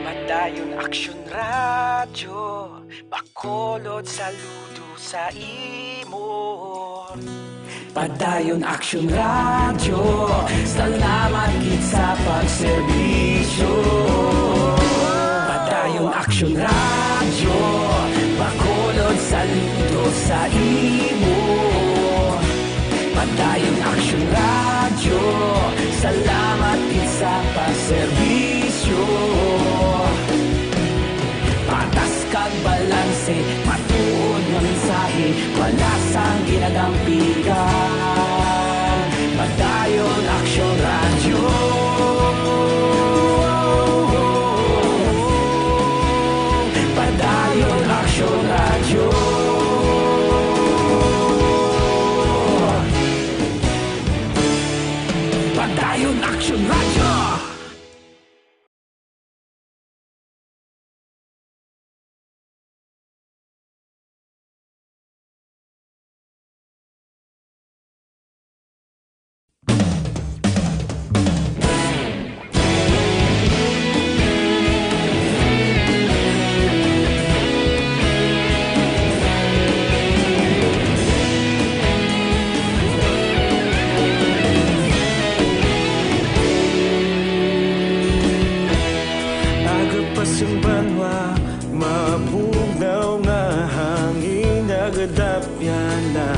Padayon Aksyon Radyo, Bacolod, saludo sa imo. Padayon Aksyon Radyo, salamat gid sa pagserbisyo. Padayon Aksyon Radyo, Bacolod, saludo sa imo. Padayon Aksyon Radyo, salamat gid sa pagserbisyo. Patas kag balanse, matuod nga mensahe, wala sang ginadampigan. Padayon Aksyon Radyo. Padayon Aksyon Radyo. Padayon Aksyon Radyo. Aga pa sang banwa, mabugnaw nga hangin nagadapyan na.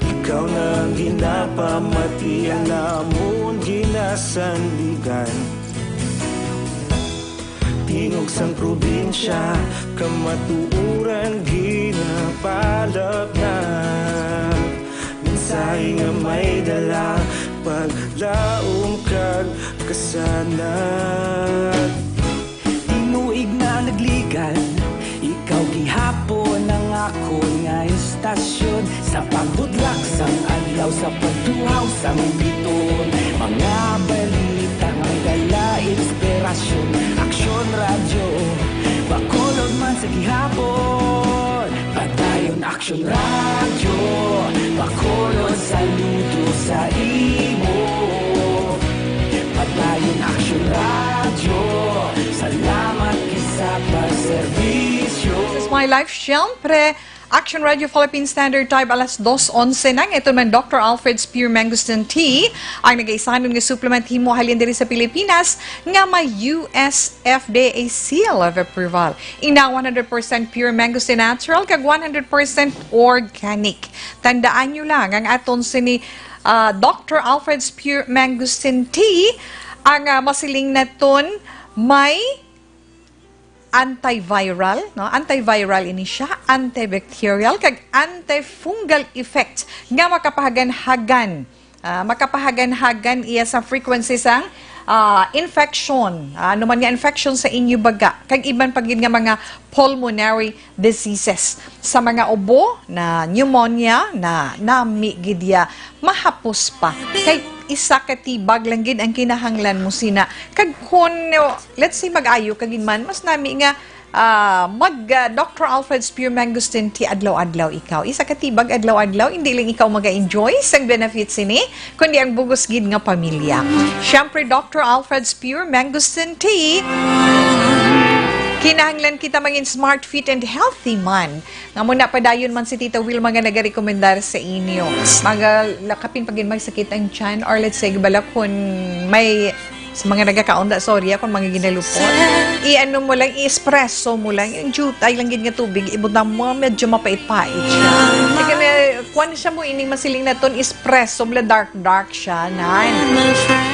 Ikaw na ang ginapamatian namon ginasandigan. Tingog sang probinsya, kamatuoran ginapalapnag. Mensahe nga may dala, paglaom kag kasanag. Tinuig na nagligan, ikaw gihapon ang akon nga istasyon. Sa pagbudlak sang adlaw, sa pagtuhaw sang bituon, mga balita nga may dala inspirasyon. Aksyon Radyo, Bacolod man sa gihapon. Padayon Aksyon Radyo, Bacolod, saludo sa imo. Padayon Aksyon Radyo, salamat gid sa pagserbisyo. This is My Life, siyempre, Action Radio Philippine Standard Time, alas dos onse na. Ito man, Doctor Alfred's Pure Mangosteen Tea, ang nagaisanon nga supplement himo halin diri sa Pilipinas nga may U S F D A seal of approval. Ina one hundred percent pure mangosteen natural kag one hundred percent organic. Tandaan nyo lang, ang aton sini, ah, Doctor Alfred's Pure Mangosteen Tea, ang, ah, masiling naton may antiviral, no? Antiviral ini siya, antibacterial, kag antifungal effect nga makapahagan-hagan, ah, makapahagan-hagan iya sa frequency sang, ah, infection. Ah, ano man nga infection sa inyo baga, kag iban pa gid nga mga pulmonary diseases. Sa mga ubo, na pneumonia, na nami gid iya, mahapos pa. Kay isa ka tibag lang gid ang kinahanglan mo sina. Kag kun, let's say, mag-ayo ka gid man, mas nami nga, ah, mag, ah, Doctor Alfred's Pure Mangosteen Tea adlaw-adlaw ikaw. Isa ka tibag adlaw-adlaw, hindi lang ikaw maga-enjoy sang benefits sini, kundi ang bugos gid nga pamilya. Siyempre, Doctor Alfred's Pure Mangosteen Tea, kinahanglan kita mangin smart, fit, and healthy man. Nga muna padayon man si Tita Wilma nga nagarekomendar sa inyo. Maga-, lakapin pa gid magsakit ang tiyan, or let's say, bala kun may, sa mga nagakaunda, sorry, akong mga ginalupot. I-ano mo lang, i-espresso mo lang. Yung jutay lang gid nga tubig, ibutang mo, medyo mapait-pait siya. Kaya na, kuwan siya mo, ining masiling naton, espresso, bala dark-dark siya, nan.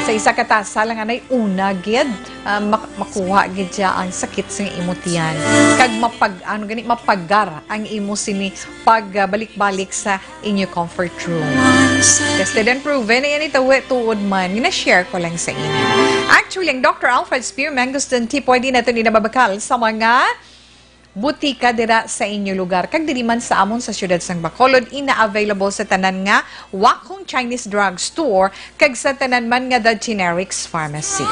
Sa isa ka tasa lang, anay, una gid, ah, mak-, makuha gid siya ang sakit sa imo tiyan. Kag mapag-, ano gani, mapagar ang imo sini pag, ah, balik-balik sa inyo comfort room. Tested and proven, yan ito, we, tuod man. Gina-share ko lang sa inyo. Actually, ang Doctor Alfred's Pure Mangosteen Tea, pwede naton inababakal sa mga butika dira sa inyo lugar. Kag diri man sa amon sa siyudad sang Bacolod, ina-available sa tanan nga Wakhong Chinese Drug Store kag sa tanan man nga The Generics Pharmacy.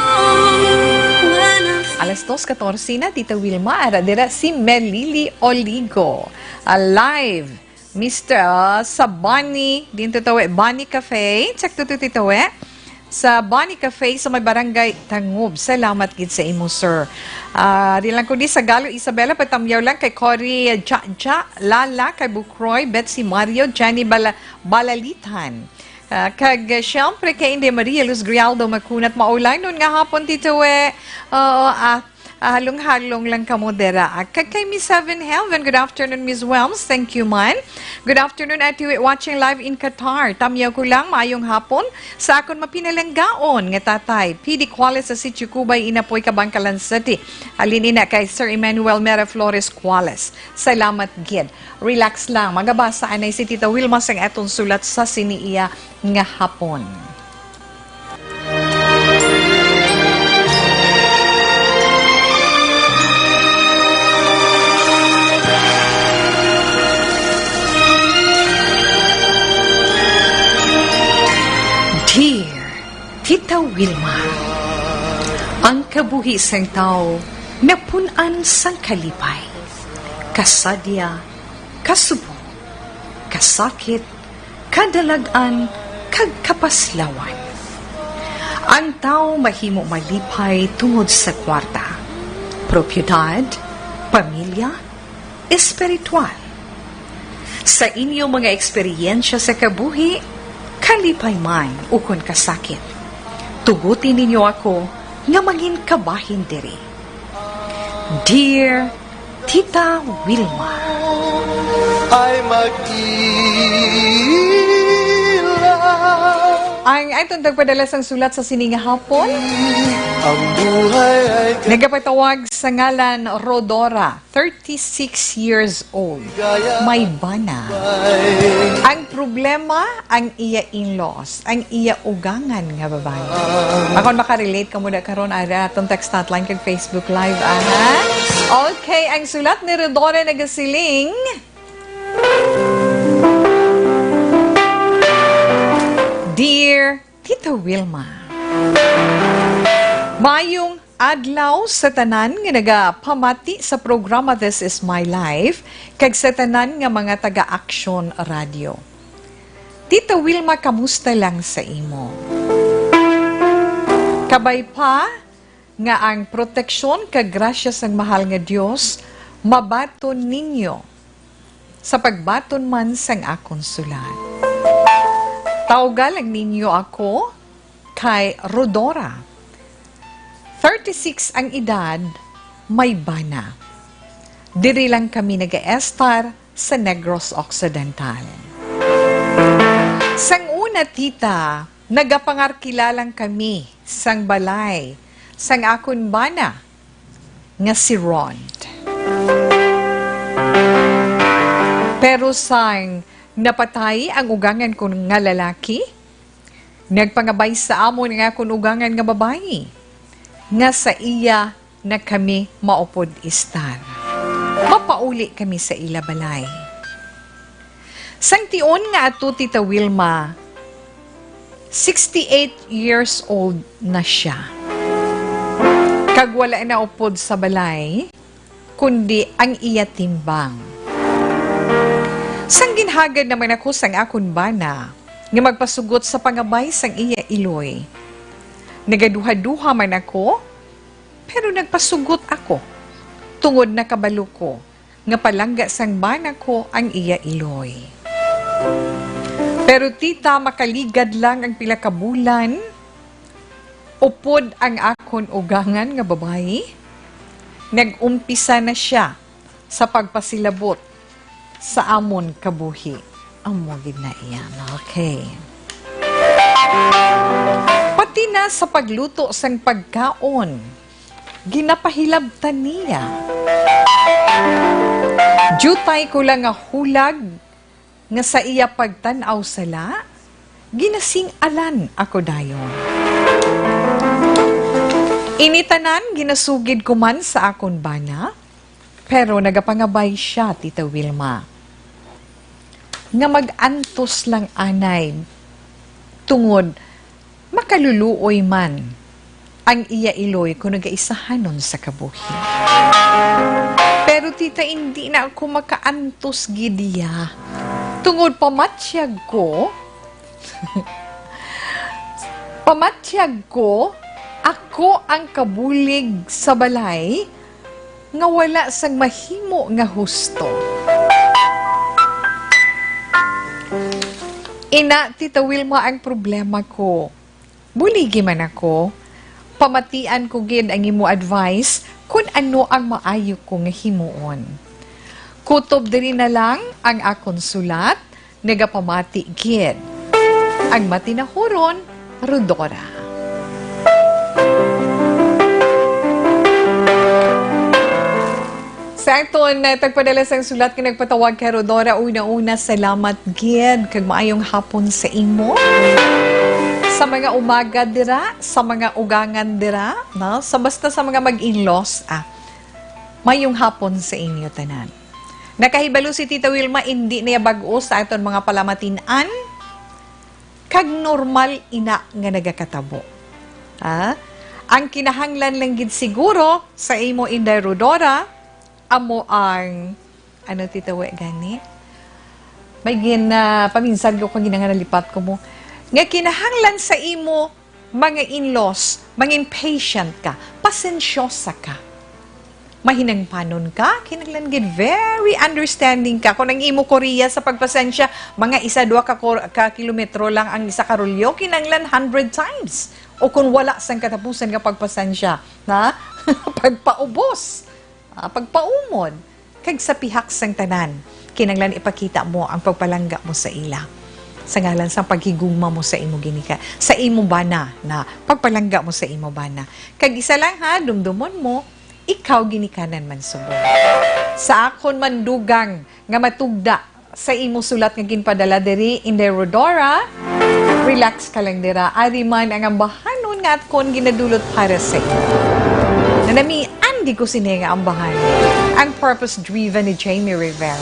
Alas dos katorse na, Tita Wilma, ara dira si Melili Oligo. Alive! Mister, ah, sa Bani, din to tawi, Bani Cafe. Check to, to, to, tawi. Sa Bani Cafe, sa may barangay Tangub. Salamat gid sa imo, sir. Ah, di lang kundi sa Galo, Isabela, patamyaw lang kay Cory Jaja, Lala, kay Bukroy, Betsy Mario, Jenny Bala-, Balalitan. Ah, kag, ah, siyempre kay Inday Maria Luz Grialdo Makunat, maulanon nga hapon, Tito, eh. Oo, ah, Ah, halong-halong lang kamo dira. Ah, kag kay Miss Seven Heaven, good afternoon, Miss Welms. Thank you, man. Good afternoon, Ate Wi, watching live in Qatar. Tamyaw ko lang, maayong hapon sa akon mapinalanggaon nga tatay, P D Cuales sa Sitio Cubay, Inapoy, Kabankalan City. Halin ina kay Sir Emmanuel Mera Flores Cuales. Salamat gid. Relax lang. Magabasa anay si Tita Wilma sang aton sulat sa sini iya nga hapon. Dear Tita Wilma, ang kabuhi sang tawo napun-an sang kalipay, kasadya, kasubo, kasakit, kadalag-an, kag kapaslawan. Ang tawo mahimo malipay tungod sa kwarta, propiedad, pamilya, espiritual. Sa inyo mga eksperyensya sa kabuhi, kalipay man ukon kasakit, tuguti ninyo ako nga mangin kabahin diri. Dear Tita Wilma. Ay mag-ila. Ang aton tagpadala sang sulat sa sini nga hapon. Ang buhay ay nagapatawag sa ngalan Rodora, thirty-six years old. May bana. Ang problema, ang iya in-laws, ang iya ugangan nga babayi. Akon makarelate ka muna karon, ara atong text hotline kag Facebook Live, aha. Okay, ang sulat ni Rodora nagasiling, Dear Tita Wilma, mayong adlaw sa tanan nga nagapamati sa programa This Is My Life, kag sa tanan nga mga taga-Action Radio. Tita Wilma, kamusta lang sa imo? Kabay pa nga ang proteksyon kag grasya sang mahal nga Dios mabaton ninyo. sa pagbaton man sang akon sulat. Tawga lang ninyo ako kay Rodora. Thirty-six ang edad, may bana. Diri lang kami nagaestar sa Negros Occidental. Sang una, tita, nagapangarkila lang kami sang balay sang akon bana nga si Rond. Pero sang napatay ang ugangan ko nga lalaki, nagpangabay sa amon nga akon ugangan nga babayi, nga sa iya na kami maupod istar. Mapauli kami sa ila balay. Sang tion nga ato, Tita Wilma, sixty-eight years old na siya. Kag wala na upod sa balay, kundi ang iya timbang. Sang ginhagad naman ako sang akon bana nga magpasugot sa pangabay sang iya iloy, nagaduha-duha man ako, pero nagpasugot ako, tungod nakabalo ko nga palangga sang bana ko ang iya iloy. Pero, tita, makaligad lang ang pila ka bulan, upod ang akon ugangan nga babayi, nag-umpisa na sia sa pagpasilabot sa amon kabuhi. Amo gid na iyan. Okay. Pati na sa pagluto sang pagkaon, ginapahilabtan niya. Diutay ko lang nga hulag nga sa iya pagtan-aw sala, ginasing-alan ako dayon. Ini tanan ginasugid ko man sa akon bana, pero nagapangabay sia, Tita Wilma, nga mag-antos lang anay, tungod makaluluoy man ang iya iloy kon nagaisahanon sa kabuhi. Pero, tita, indi na ako makaantos gid iya. Tungod pamatyag ko, pamatyag ko, ako ang kabulig sa balay nga wala sang mahimo nga husto. Ina, Tita Wilma, ang problema ko, buligi man ako. Pamatian ko gid ang imo advice kon ano ang maayo ko nga himuon. Kutob diri na lang ang akon sulat, nagapamati gid ang matinahuron Rodora. Sa aton, uh, tagpadala sang sulat nga nagpatawag kay Rodora, una-una, salamat gid, kag maayong hapon sa imo. Sa mga umaga dira, sa mga ugangan dira, no? Sa, basta sa mga mag-in-laws, ah, maayong hapon sa inyo tanan. Nakahibalo si Tita Wilma, indi niya bag-o sa aton mga palamatin-an, kag normal ina nga nagakatabo. Ha? Ang kinahanglan lang gid siguro sa imo, Inday Rodora, amo ang, ano, Tita, we gani? May gin-, ah, paminsan ko kung ginangan nalipat ko mo. Nga kinahanglan sa imo, mga in-laws, mangin patient ka, pasensyosa ka. Mahinangpanon ka, kinahanglan gid very understanding ka. Kung ang imo Korea sa pagpasensya, mga isa, dua ka kor-, ka kilometro lang ang isa ka rulyo, kinahanglan hundred times. O kung wala sang katapusan nga pagpasensya, na pagpaubos, ah, pagpaumon, kag sa pihak sang tanan, kinahanglan ipakita mo ang pagpalangga mo sa ila. Sa ngalan sang paghigugma mo sa imo ginika-, sa imo bana, na pagpalangga mo sa imo bana. Kag isa lang ha, dumdumon mo, ikaw ginikanan man subong. Sa akon man dugang nga matugda sa imo sulat nga ginpadala diri, Inday Rodora, relax ka lang dira. Ari man ang ambahanon nga atkon ginadulot para sa imo. Nanamian gid ko sini nga ambahanon. Ang Purpose Driven ni Jamie Rivera.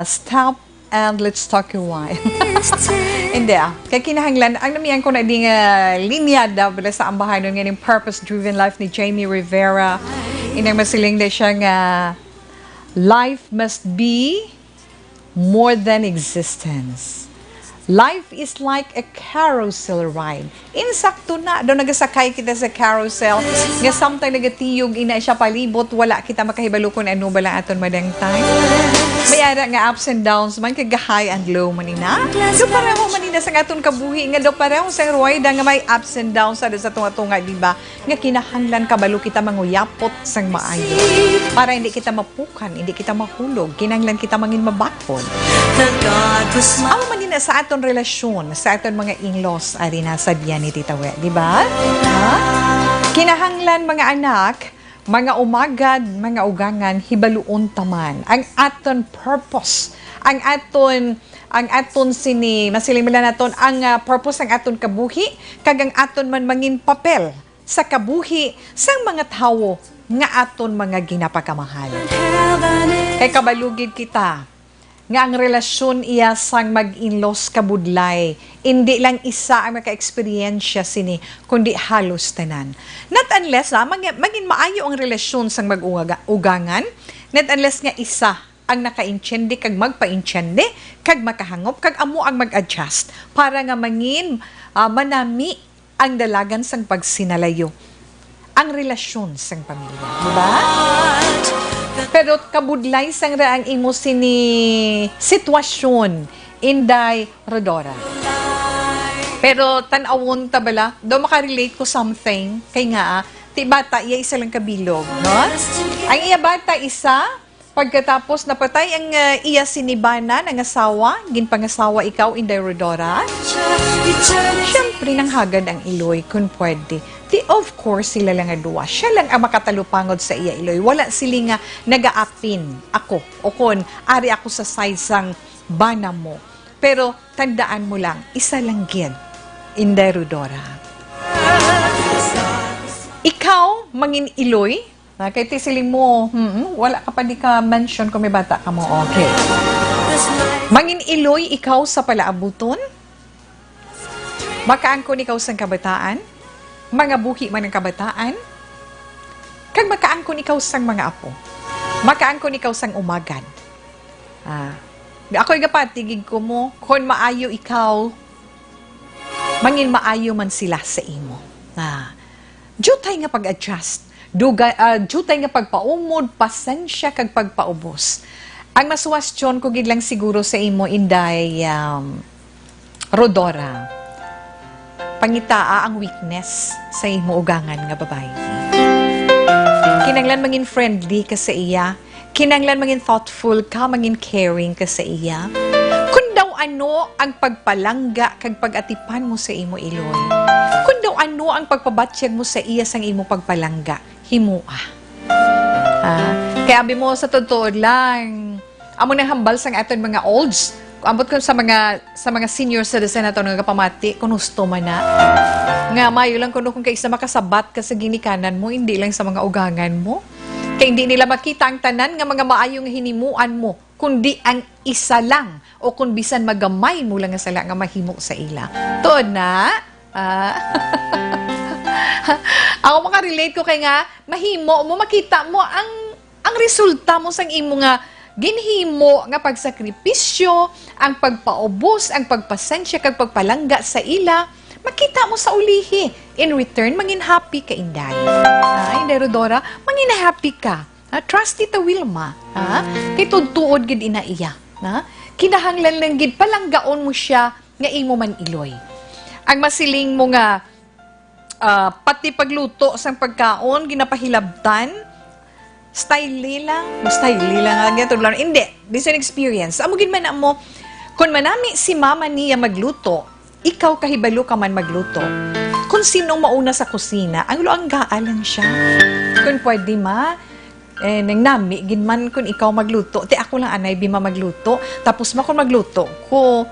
Stop and let's talk a while. Hindi ah. Kay kinahanglan, ang namian ko na di nga linya da bala sa ambahanon nga ning purpose-driven life ni Jamie Rivera. Inang masiling na siya nga life must be more than existence. Life is like a carousel ride. Insakto na, daw nagasakay kita sa carousel, nga samtang nagatiyog ina siya palibot, wala kita makahibalo kung ano ba lang aton madangtan. May ara nga ups and downs man, kag high and low man ina. Do pareho man ina sang aton kabuhi, nga do pareho sang ruwayda nga may ups and downs sa, sa tunga-tunga, di ba? Nga kinahanglan kabalo kita manguyapot sang maayo. Para hindi kita mapukan, hindi kita mahulog, kinahanglan kita mangin mabaton. Amo man ina sa aton relasyon, sa aton mga in-laws, ari na sa biya ni Tita We, di ba? Ha? Kinahanglan, mga anak, mga umagad, mga ugangan, hibaluon ta man ang aton purpose, ang aton, ang aton sini, masiling man naton, ang ah, purpose sang aton kabuhi, kag ang aton man mangin papel sa kabuhi sang mga tawo nga aton mga ginapakamahal. Kay kabalo gid kita nga ang relasyon iya sang mag-in-laws kabudlay, indi lang isa ang maka-eksperyensya sini, kundi halos tanan. Not unless, ah, mag-, magin maayo ang relasyon sang mag-ugangan, not unless nga isa ang nakaintiende kag magpaintiende, kag makahangop, kag amo ang mag-adjust para nga mangin ah, manami ang dalagan sang pagsinalayo, ang relasyon sang pamilya, di ba? Pero kabudlay sang ra ang imo sini sitwasyon, Inday Rodora. Pero tan-awon ta bala, daw makarelate ko something, kay nga, ah, ti bata, iya isa lang kabilog, no? Ang iya bata, isa, pagkatapos napatay ang, ah, iya sini bana, nangasawa, ginpangasawa ikaw, Inday Rodora? Siyempre, nanghagad ang iloy, kun pwede. Di, of course, sila lang nga duwa. Siya lang ang makatalupangod sa iya iloy. Wala sili nga nagaapin ako, o kon ari ako sa side sang bana mo. Pero tandaan mo lang, isa lang gid, Inday Rodora. Ikaw, mangin iloy, na kay ti siling mo, hmm, wala ka pa di ka mention kung may bata ka mo. Okay. Mangin iloy ikaw sa palaabuton? Makaangkon ikaw sang kabataan? Mangabuhi man ang kabataan? Kag makaangkon ikaw sang mga apo? Makaangkon ikaw sang umagad? Ah, ako'y gapatigig ko mo, kon maayo ikaw, mangin maayo man sila sa imo. Ah, diutay nga pag-adjust. Duga, ah, diutay nga pagpaumod, pasensya, kag pagpaubos. Ang masuwastyon ko gid lang siguro sa imo, Inday, um, Rodora, pangitaa ang weakness sa imo ugangan nga babayi. Kinahanglan mangin friendly ka sa iya. Kinahanglan mangin thoughtful ka, mangin caring ka sa iya. Kun daw ano ang pagpalangga kag pag-atipan mo sa imo iloy, kun daw ano ang pagpabatyag mo sa iya sang imo pagpalangga, himoa. Ah, kay abi mo, sa totoo lang, amo nang hambal sang aton mga olds. Ambot kun sa mga, sa mga senior citizen nato nga nagapamati, kun husto man na. Nga maayo lang kuno kung kaisa makasabat ka sa ginikanan mo, hindi lang sa mga ugangan mo. Kay hindi nila makita ang tanan nga mga maayo nga hinimuan mo, kundi ang isa lang, o kun bisan magamay mo lang nga sala nga mahimo sa ila. Tuod na? Ah. Ako makarelate ko kay nga, mahimo mo, makita mo ang, ang resulta mo sang imo nga ginhimo nga pagsakripisyo, ang pagpaubos, ang pagpasensya, kag pagpalangga sa ila, makita mo sa ulihi. In return, mangin happy ka, Inday. Ay, Inday Rodora, mangin happy ka. Ha? Trust Tita Wilma. Ha? Kay tuod-tuod gid ina iya. Ha? Kinahanglan lang gid palanggaon mo siya nga imo man iloy. Ang masiling mo nga, ah, pati pagluto sang pagkaon, ginapahilabtan, style nila, style nila nga gyud, hindi, based on experience. Amo gid man na mo, kung manami si mama niya magluto, ikaw kahibalo ka man magluto. Kung sinong mauna sa kusina, ang luanggaa lang siya. Kung pwede, ma, eh, nang nami gid man kung ikaw magluto, ti ako lang anay, bi, ma, magluto. Tapos, ma, kung magluto ko,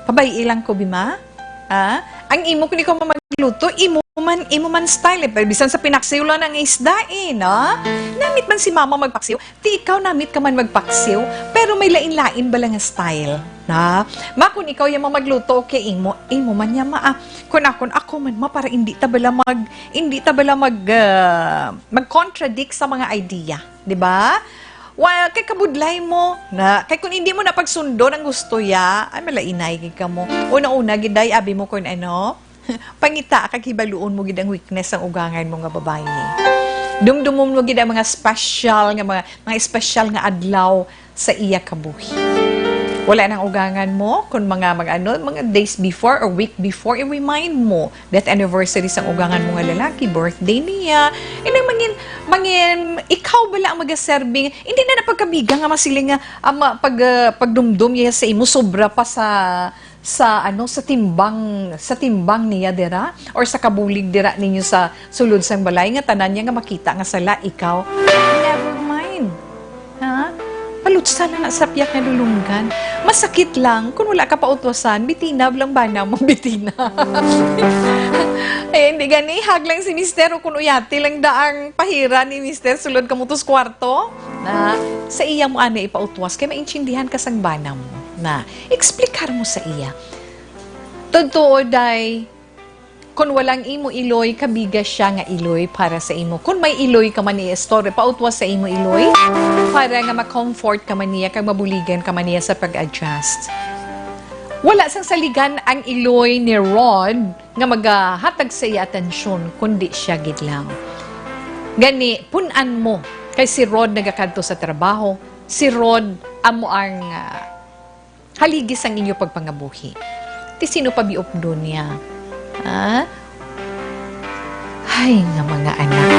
pabay-i lang ko, bi, ma. Ah, ang imo, kung ikaw man magluto, imo man, imo man style, eh. Pero bisan sa pinaksiw lang ang isda, eh, no? Namit man si mama magpaksiw, ti ikaw namit ka man magpaksiw, pero may lain-lain bala nga style, na? Ma, kun ikaw ya magluto, okay, imo, imo man ya, ma, ah. Kun ako, ako man, ma, para hindi ta bala mag, hindi ta bala mag, ah, mag-contradict sa mga idea, di ba? Wa, kay kabudlay mo, na, kay kun hindi mo na pagsundon ang gusto ya, ay, malainay gid ka mo. Una-una gid, day, abi mo kun ano, pangita kag hibaluon mo gid ang weakness sang ugangan mo nga babayi. Dumdumon mo gid ang mga special nga mga, mga special nga adlaw sa iya kabuhi. Wala nang ugangan mo kun mga, mga ano, mga days before or week before, i-remind mo death anniversary sang ugangan mo nga lalaki, birthday niya. Inang mangin, mangin, ikaw bala ang magaserbing, hindi na napagkabiga nga masiling nga, ah, ma-, pag, ah, pagdumdom niya sa imo sobra pa sa sa, ano, sa timbang, sa timbang niya dira or sa kabulig dira ninyo sa sulod sang balay nga tanan niya nga makita nga sala ikaw. Never mind. Ha? Palutsa na na sa piyak nga dulunggan. Masakit lang kung wala ka pautwasan, bitina lang bana mo, bitina. Eh, hindi gani, hag lang si mister o kung uyati lang daang pahira ni mister sulod ka mo to sa kwarto. Na, sa iya mo ana ipautwas kay maintindihan ka sang bana mo. Na, explicar mo sa iya. Totoo, day, kun walang imo iloy, kabiga siya nga iloy para sa imo. Kun may iloy ka man i-istorya, pautwas sa imo iloy, para nga ma-comfort ka man niya, kag mabuligan ka man niya sa pag-adjust. Wala sang saligan ang iloy ni Rod nga magahatag sa iya atensyon, kundi siya gid lang. Gani, pun-an mo, kay si Rod nagakadto sa trabaho, si Rod amo ang, ah, haligi sang inyo pagpangabuhi. Ti sino pa biupdon niya? Ha? Ay, nga mga anak.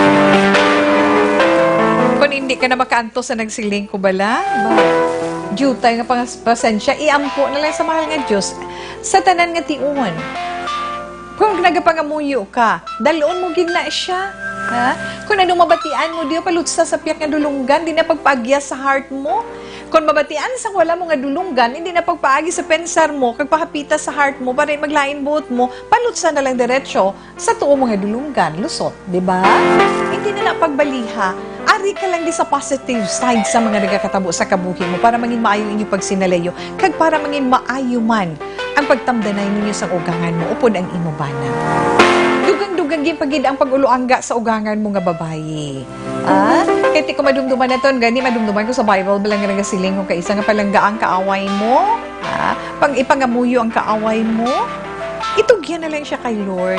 Kung hindi ka na makaantos sa nagsiling ko bala, ba, jutay nga pangas-, pasensya, iampo na lang sa mahal nga Diyos sa tanan nga tion. Kung nagapangamuyo ka, dalon mo gid na siya. Ha? Kung ano mabatian mo, di palutsa sa piyak nga dulunggan, di na pagpaagya sa heart mo. Kung mabatian sang wala mo nga dulunggan, hindi na pagpaagi sa pensar mo, kag pahapita sa heart mo, para maglain buot mo, palutsa na lang diretso sa tuo mo nga dulunggan, lusot, di ba? Hindi na na pagbaliha, ari ka lang di sa positive side sa mga nagakatabo sa kabuhi mo, para mangin maayo inyo pagsinalayo, kag para mangin maayo man ang pagtamdanay ninyo sang ugangan mo upod ang imo bana. Dugang-dugang gid pa gid ang pag-uloangga sa ugangan mo nga babayi. Ah, kay ti ko madumduman naton, gani madumduman ko sa Bible, bala nga nagasiling kung kaisa nga palangga ang kaaway mo, ah, pag ipangamuyo ang kaaway mo, itugyan na lang siya kay Lord.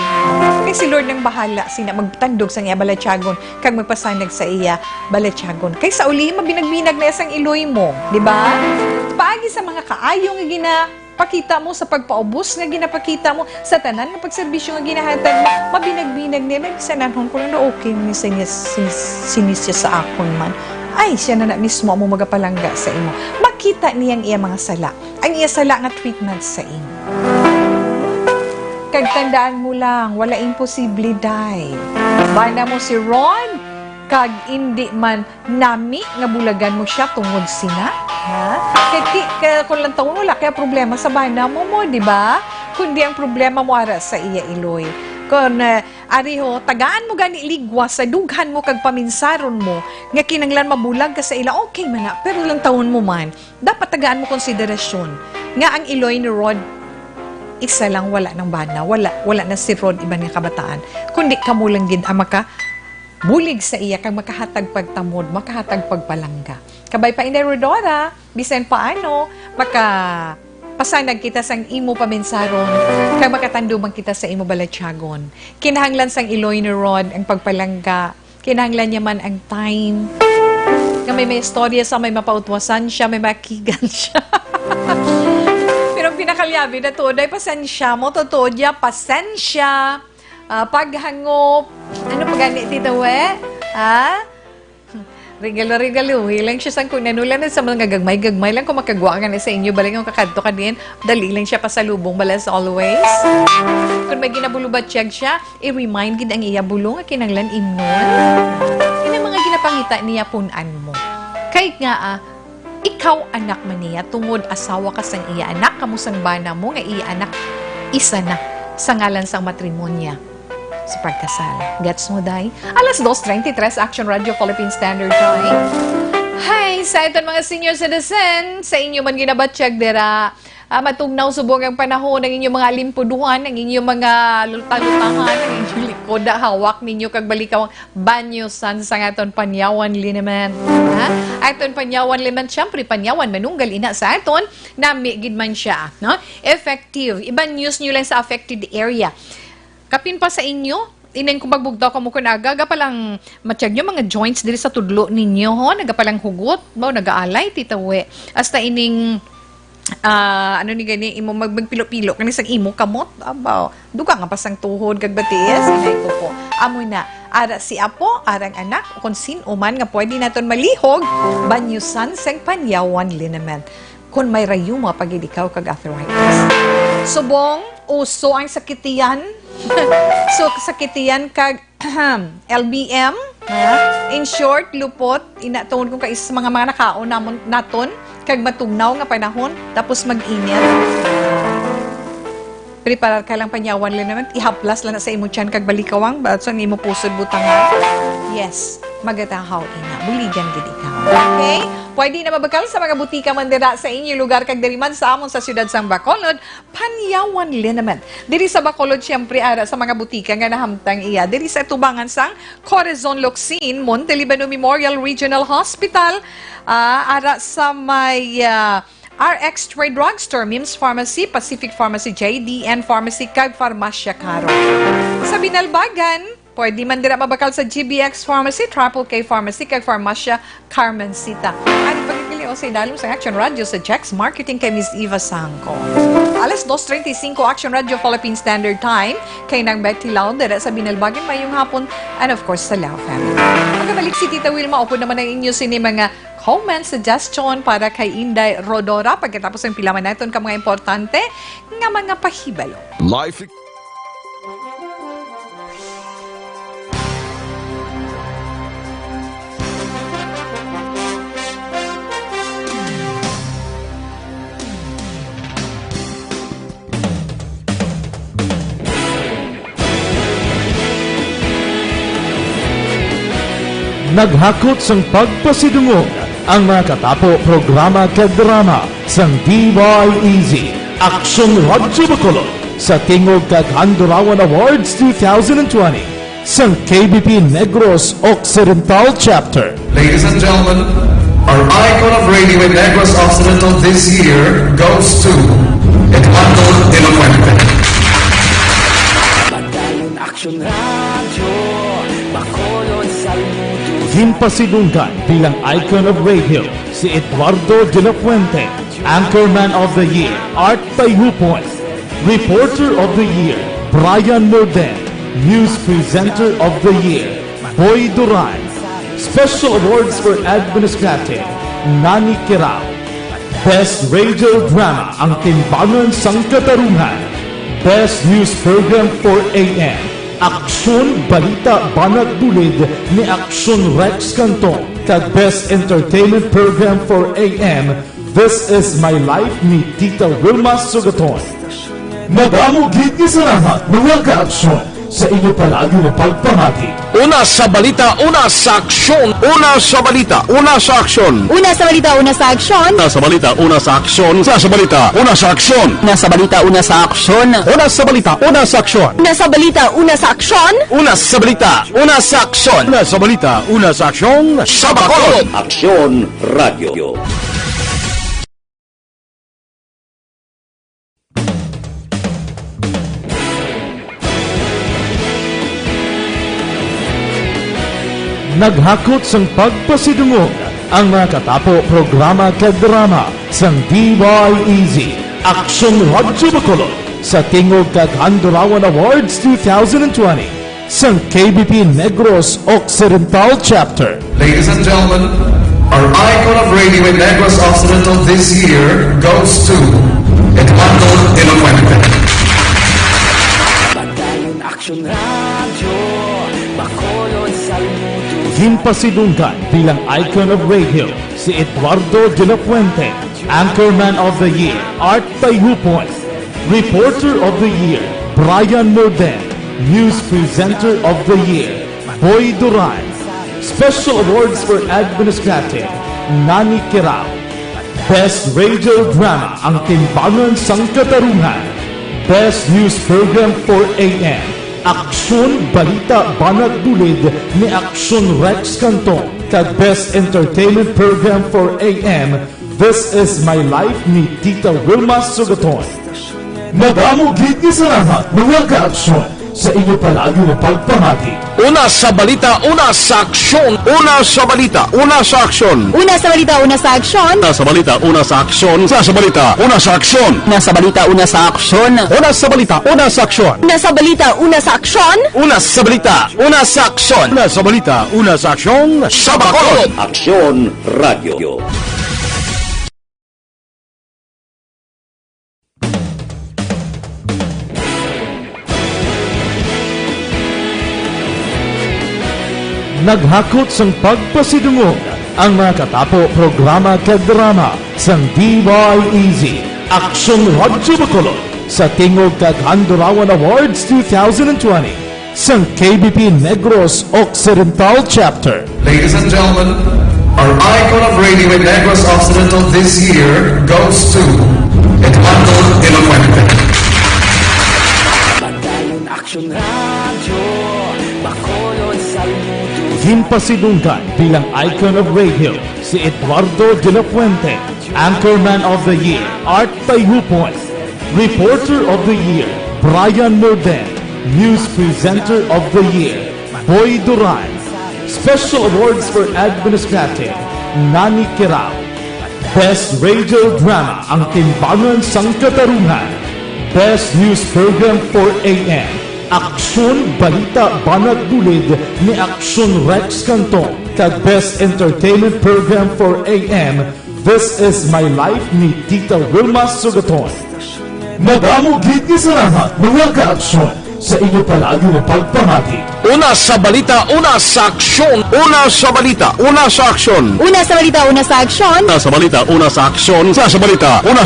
Kay si Lord nang bahala sina magtandog sa iya balatyagon kag magpasanag sa iya balatyagon. Kay sa uli, mabinag-binag na sang iloy mo, di ba? Paagi sa mga kaayo nga ginapakita mo, sa pagpaubos nga ginapakita mo, sa tanan nga pagserbisyo nga ginahatag mo, mabinag-binag niya, nagsananhon ko lang na okay man siya, sinis-, sinisya sa akon man. Ay, siya na, na mismo amo magapalangga sa imo. Makita niya ang iya mga sala, ang iya sala nga treatment sa imo. Kag tandaan mo lang, wala imposible, day. Bana mo si Ron, kag indi man nami nga bulagan mo siya tungod sina, ha? Kay ti-, kay kung lang taon wala kaya problema sa bana mo mo, di ba? Kundi ang problema mo ara sa iya iloy. Kung, eh, ari ho, tagaan mo gani ligwas sa dughan mo kag paminsaron mo nga kinanglan mabulag ka sa ila, okay man na, pero lang taon mo man, dapat tagaan mo konsiderasyon nga ang iloy ni Rod isa lang, wala nang bana, wala, wala na si Rod iban nga kabataan, kundi kamo lang gid ang maka bulig sa iya kag makahatag pagtamod, makahatag pagpalangga. Kabay pa, Inday Rhodora, bisan paano, makapasanag kita sang imo paminsaron, kag makatandog man kita sa imo balatyagon. Kinahanglan sang iloy ni Rod ang pagpalangga. Kinahanglan niya man ang time. Nga may, may istorya sa, may mapautwasan siya, may makigan siya. Pero ang pinakalyabi na tuod ay pasensya mo, totoo niya, pasensya. Ah, paghangop. Ano pa gani, Tita We? Ha? Regalo-regaluhi lang siya sang kung ano lang, sa mga gagmay-gagmay lang, kung makagwa ka na sa inyo, bali nga kakadto ka din, dali lang siya pasalubong, bala as always. Kung may ginabulubatyag siya, i-remind gid ang iya bulong nga kinanglan imnon. Yun ang mga ginapangita niya, pun-an mo. Kay nga, ah, ikaw anak man niya, tungod asawa ka sang iya anak, kamo sang bana mo nga iya anak, isa na sa ngalan sang matrimonya. sa pagkasal. Gets mo, day? Alas dos treinta y tres, Action Radio Philippine Standard Time. Hi, sa aton mga senior citizen, sa inyo man ginabatyag dira, ah, matugnaw subong ang panahon, ang inyong mga alimpuduhan, ang inyong mga lutang-lutangan, ang inyong likod, ah, hawak ninyo kag balikaw ang banyo san sang aton panyawan liniment. Ha? Aton panyawan liniment, syempre, panyawan manunggal ina sa aton, nami gid man siya, no? Effective. Iban news nyo lang sa affected area. Kapin pa sa inyo, ining kung magbugtaw kamo kun aga, aga pa lang matyag nyo mga joints diri sa tudlo ninyo, ho? Naga pa lang hugot, ba, nagaalay, titawi. Hasta ining, ah, ano ni gani, imo mag-, magpilo-pilo, kani sa imo kamot, abaw. Duga nga pasang tuhod, kag batiis, inay ko po. Amo na, ara si Apo, arang anak, o kung sin-o man nga pwede naton malihog, banyusan sang panyawan liniment. Kung may rayuma pa gid ikaw kag arthritis. Subong, uso ang sakitian. So, sakitian kag L B M, ha? In short, lupot, ina tungod kung kais mga, mga nakaon namon, naton, kag matugnaw nga panahon, tapos mag-init. Preparar ka lang panyawan liniment, ihaplas lang na sa imo tiyan kag balikawang, ba, sa imo pusod butangan. Yes, magatahaw ina, buligan gid ikaw. Okay? Pwede na mabakal sa mga butika man dira sa inyo lugar kag diri man sa amon sa siyudad sang Bacolod, panyawan liniment. Diri sa Bacolod, siyempre, ara sa mga butika nga nahamtang iya. Diri sa tubangan sang Corazon Locsin, Monte Libano Memorial Regional Hospital, ah, ara sa may, ah, R X Trade Drugstore, Mims Pharmacy, Pacific Pharmacy, J D N Pharmacy, kag Farmasya Caro. Sa Binalbagan, pwede man dira mabakal sa G B X Pharmacy, Triple K Pharmacy, kag Farmasya Carmencita. Ang pagkakilio sa idalom sa Action Radio sa Jex Marketing kay Miss Eva Sangco. Alas dos treinta y cinco, Action Radio Philippine Standard Time, kay Nang Betty Lau dira sa Binalbagan. Mayong hapon, and of course, sa Lau family. Magabalik si Tita Wilma, upod naman ang inyo sini mga comment, suggestion para kay Inday Rodora. Pagkatapos ang pila man naton ka mga importante nga mga pahibalo. Life. Naghakot sang pagpasidungog ang mga katapo programa kag drama sang D Y E Z, Aksyon Radyo Bacolod, sa Tingog kag Handurawan Awards two thousand twenty sang K B P Negros Occidental Chapter. Ladies and gentlemen, our icon of radio in Negros Occidental this year goes to Eduardo de la Fuente. Padayon Aksyon Radyo, Bacolod, Salmuto. Ginpasidunggan bilang icon of radio si Eduardo de la Fuente, Anchorman of the Year, Art Tayupon, Reporter of the Year, Brian Morden, News Presenter of the Year, Boy Duran, Special Awards for Administrative, Nani Kirao, Best Radio Drama, Ang Timbangan sang Katarungan, Best News Program for A M, Aksyon Balita Banat Bulid ni Aksyon Rex Cantong, kag Best Entertainment Program for A M, This Is My Life ni Tita Wilma Sugaton. Madamo gid nga salamat, mga ka-aksyon, sa inyo palagi nga pagpamati. Una sa balita, una sa aksyon. Una sa balita, una sa aksyon. Una sa balita, una sa aksyon. Una sa balita, una sa aksyon. Una sa balita, una sa aksyon. Una sa balita, una sa aksyon. Una sa balita, una sa aksyon. Una sa balita, una sa aksyon. Una sa balita, una sa aksyon. Una sa balita, una sa aksyon. Sa Bacolod. Aksyon Radio. Naghakot sang pagpasidungog ang mga katapo programa kag drama sang D Y E Z, Aksyon Radyo Bacolod, sa Tingog kag Handurawan Awards two thousand twenty sang K B P Negros Occidental Chapter. Ladies and gentlemen, our icon of radio in Negros Occidental this year goes to Eduardo de la Fuente. Padayon Aksyon Radyo, Bacolod, Salmuto. Ginpasidunggan bilang icon of radio si Eduardo de la Fuente, Anchorman of the Year, Art Tayupon, Reporter of the Year, Brian Morden, News Presenter of the Year, Boy Duran. Special Awards for Administrative, Nani Kirao. Best Radio Drama, Ang Timbangan sang Katarungan. Best News Program, four A M, Aksyon Balita Banat Bulid ni Aksyon Rex Cantong, kag Best Entertainment Program, four A M, This Is My Life ni Tita Wilma Sugaton. Madamo gid nga salamat, mga kaaksyon, sa inyo palagi nga pagpamati. Una sa balita, una sa aksyon. Una sa balita, una sa aksyon. Una sa balita, una sa aksyon. Una sa balita, una sa aksyon. Una sa balita, una sa aksyon. Una sa balita, una sa aksyon. Una sa balita, una sa aksyon. Una sa balita, una sa aksyon. Una sa balita, una sa aksyon. Una sa balita, una sa aksyon. Sa Bacolod. Aksyon Radio. Naghakot sang pagpasidungog ang mga katapo, programa kag drama sang D Y E Z, Aksyon Radyo Bacolod, sa Tingog kag Handurawan Awards two thousand twenty sang K B P Negros Occidental Chapter. Ladies and gentlemen, our icon of radio in Negros Occidental this year goes to Eduardo de la Fuente. Madalon Aksyon Radyo, Bacolod, Salud. Ginpasidunggan bilang icon of radio si Eduardo de la Fuente, Anchorman of the Year, Art Tayupon, Reporter of the Year, Brian Morden, News Presenter of the Year, Boy Duran, Special Awards for Administrative, Nani Kirao, Best Radio Drama, Ang Timbangan sang Katarungan, Best News Program, four A M, Aksyon Balita Banat Bulid ni Aksyon Rex Cantong, kag Best Entertainment Program, four A M, This Is My Life ni Tita Wilma Sugaton. Madamo gid nga salamat, mga kaaksyon, sa inyo palagi nga pagpamati. Una sa balita, una sa aksyon. Una sa balita, una sa aksyon. Una sa balita, una sa aksyon. Una sa balita, una sa aksyon. Una sa balita, una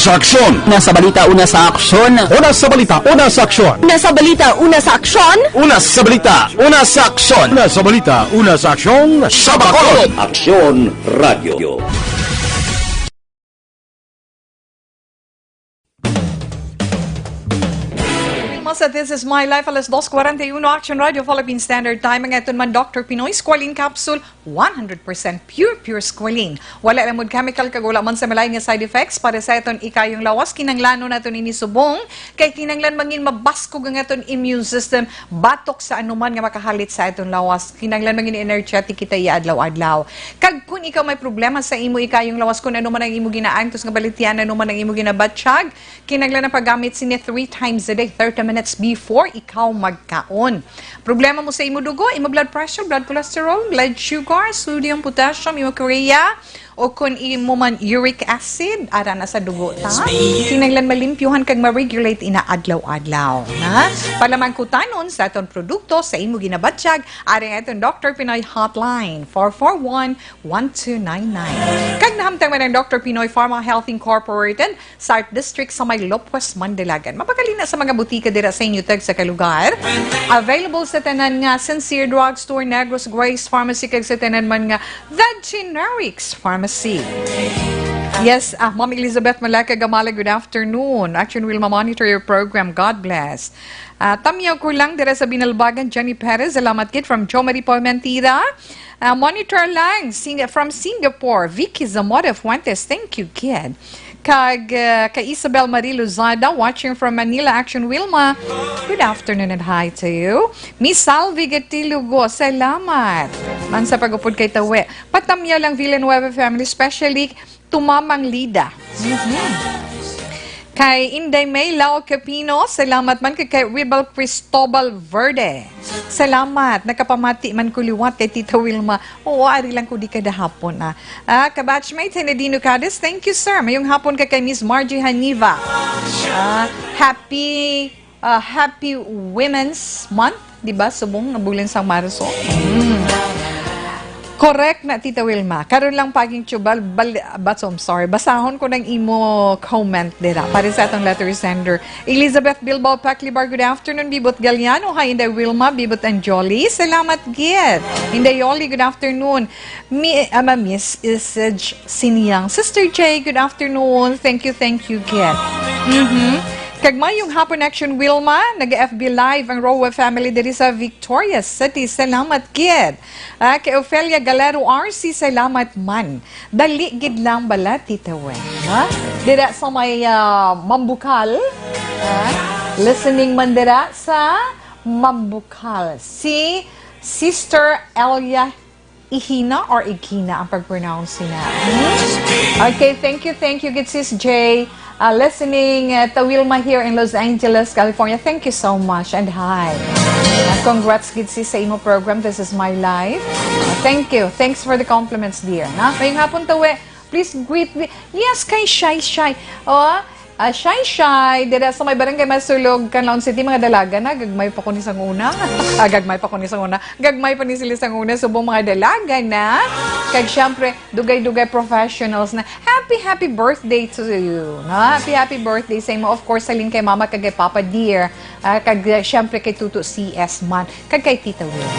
sa aksyon. Una sa balita, una sa aksyon. Una sa balita, una sa aksyon. Una sa balita, una sa aksyon. Una sa balita, una sa aksyon. Una sa balita, una sa aksyon. Sa Bacolod. Aksyon Radio. Mo sa This Is My Life, alas dos kwarenta y uno, Action Radio Philippine Standard Time. Ang aton man Doctor Pinoy Squalene Capsule, one hundred percent pure, pure squalene. Wala lang mud chemical kag wala man sa malain nga side effects para sa aton ikayong lawas. Kinahanglanon naton ini subong kay kinahanglan mangin mabaskog ang aton immune system batok sa anuman nga makahalit sa aton lawas. Kinahanglan mangin energetic kita iya adlaw-adlaw. Kag kun ikaw may problema sa imo ikayong lawas, kun ano man ang imo ginaantos nga balatian, ano man ang imo ginabatyag, kinahanglan ang paggamit sini three times a day, thirty minutes before ikaw magkaon. Problema mo sa imo dugo, imo blood pressure, blood cholesterol, blood sugar, sodium, potassium, imo urea, o kun imo man uric acid, ara na sa dugo ta. Kinahanglan malimpyuhan kag ma-regulate ina adlaw-adlaw, ha? Para mangkutanon sa aton produkto, sa imo ginabatyag, ari ang aton Doctor Pinoy Hotline, four four one, one two nine nine. Kag nahamtang man ang Doctor Pinoy Pharma Health Incorporated sa Art District sa may Lopez, Mandalagan. Mapakali na sa mga butika dira sa inyo tag sa kalugar. Available sa tanan nga Sincere Drugstore, Negros Grace Pharmacy, kag sa tanan man nga The Generics Pharmacy. Yes, ah, Ma'am Elizabeth Malaca Gamala, good afternoon. Action Wilma, monitor your program. God bless. Ah, tamyaw ko lang dira sa Binalbagan, Jenny Perez. Salamat gid from Jo Marie Parmentida. Ah, monitor lang sing-, from Singapore, Vicky Zamora Fuentes. Thank you, kid. Kag, ah, kay Isabel Marie Lozada, watching from Manila, Action Wilma. Good afternoon and hi to you. Miss Salvi Gatilugo, salamat man sa pag-upod kay Tawi. Patamyaw lang Villanueva family, especially to Mamang Lida. Mhm. Kay Inday May Lao Capino, salamat man kay, kay Ribal Cristobal Verde. Salamat, nakapamati man ko liwat kay Tita Wilma. Oo, ari lang ko di kada hapon, ah. Ah, kabatchmate Henedino Cadiz, thank you, sir. Mayong hapon ka kay Miss Margie Haniva. Ah, happy, ah, happy Women's Month, di ba? Subong nga bulan sang Marso. Mm. Correct na, Tita Wilma. Karon lang paging tubal, bal, but, I'm sorry. Basahon ko ng imo comment dira. Para sa atong letter sender. Elizabeth Bilbao Paclibar, good afternoon. Bibot Galiano, hi, Inday Wilma, Bibot and Jolly. Salamat, gid. Inday Yoli, good afternoon. Mi, ama, Miss Isij Siniang. Sister J, good afternoon. Thank you, thank you, gid. Mhm. Kag mayong hapon, Action Wilma. Nag-F B Live ang Roa family diri sa Victorias City. Salamat, gid. Ah, kay Ofelia Galero R C, salamat man. Dali gid lang bala, Tita Wen, ha? Dira sa may, ah, Mambukal. Ah, listening man dira sa Mambukal. Si Sister Elia Ihina or Igina ang pag-pronounce niya. Hmm? Okay, thank you, thank you, good sis J. Uh, listening, uh, to Wilma here in Los Angeles, California. Thank you so much and hi. Uh, congrats, gid sis, sa imo program. This is my life. Uh, thank you. Thanks for the compliments, dear. Na, mayong hapon, Tawe. Please greet me. Yes, kay Shy Shy. Oh, ah, Shy Shy, dira sa may barangay Masulog, Canlaon City, mga dalaga na, gagmay pa ko ni sang una. Ah, gagmay pa ko ni sang una. Gagmay pa ni sila sang una, subong mga dalaga na. Kag syempre, dugay-dugay professionals na. Happy, happy birthday to you. No? Happy, happy birthday sa imo. Of course, halin kay Mama kag kay Papa Dear. Ah, kag, ah, syempre kay Tuto C S man. Kag kay Tita Will.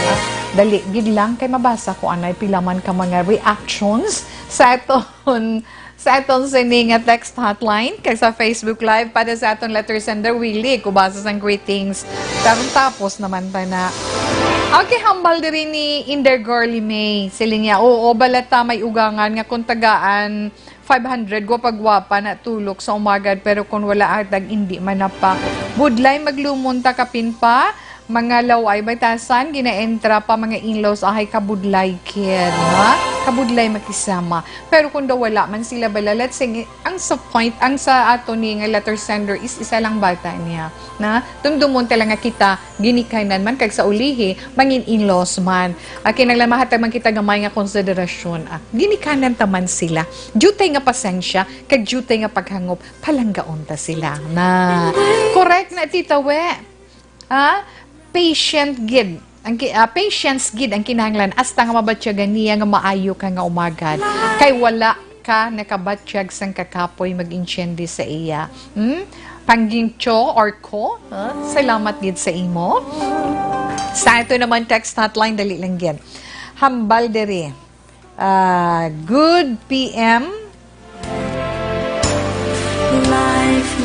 Ah, dali, gid lang kay mabasa ko anay pila man ka mga reactions sa aton, sa aton sini nga text hotline kag sa Facebook Live para sa aton letter sender Willie. Kubasa sang greetings. Karon tapos naman ta na. Okay, hambal diri ni Inday Girly May. Siling niya, "Oo, balata may ugangan nga kung tagaan five hundred, gwapa-gwapa na tulok sa umagad, pero kung wala atag, hindi man na pa. Budlay maglumon ta kapin pa, mga laway batasan, ginaentra pa mga in-laws, ahay kabudlay kid, ha? Kabudlay makisama." Pero kung daw wala man sila bala, let's say, ang sa point, ang sa ato ni nga letter sender is isa lang bata niya, na tumdumon ta lang nga kita, ginikanan man, kag sa ulihi, mangin in-laws man. Ah, kinahanglan mahatag man kita gamay nga konsiderasyon. Ah, ginikanan ta man sila. Diutay nga pasensya, kag diutay nga paghangop, palanggaon ta sila. Na, correct na, Tita We. Ah, patient gid. Ang ki-, ah, patience gid ang kinahanglan hasta nga mabatyagan niya nga maayo ka nga umagad. Kay wala ka nakabatyag sang kakapoy mag-intiende sa iya. Hmm? Pangging Cho or Ko, ha? Salamat gid sa imo. Sa ato naman text hotline, dali lang gid. Hambal diri. Ah, good P M.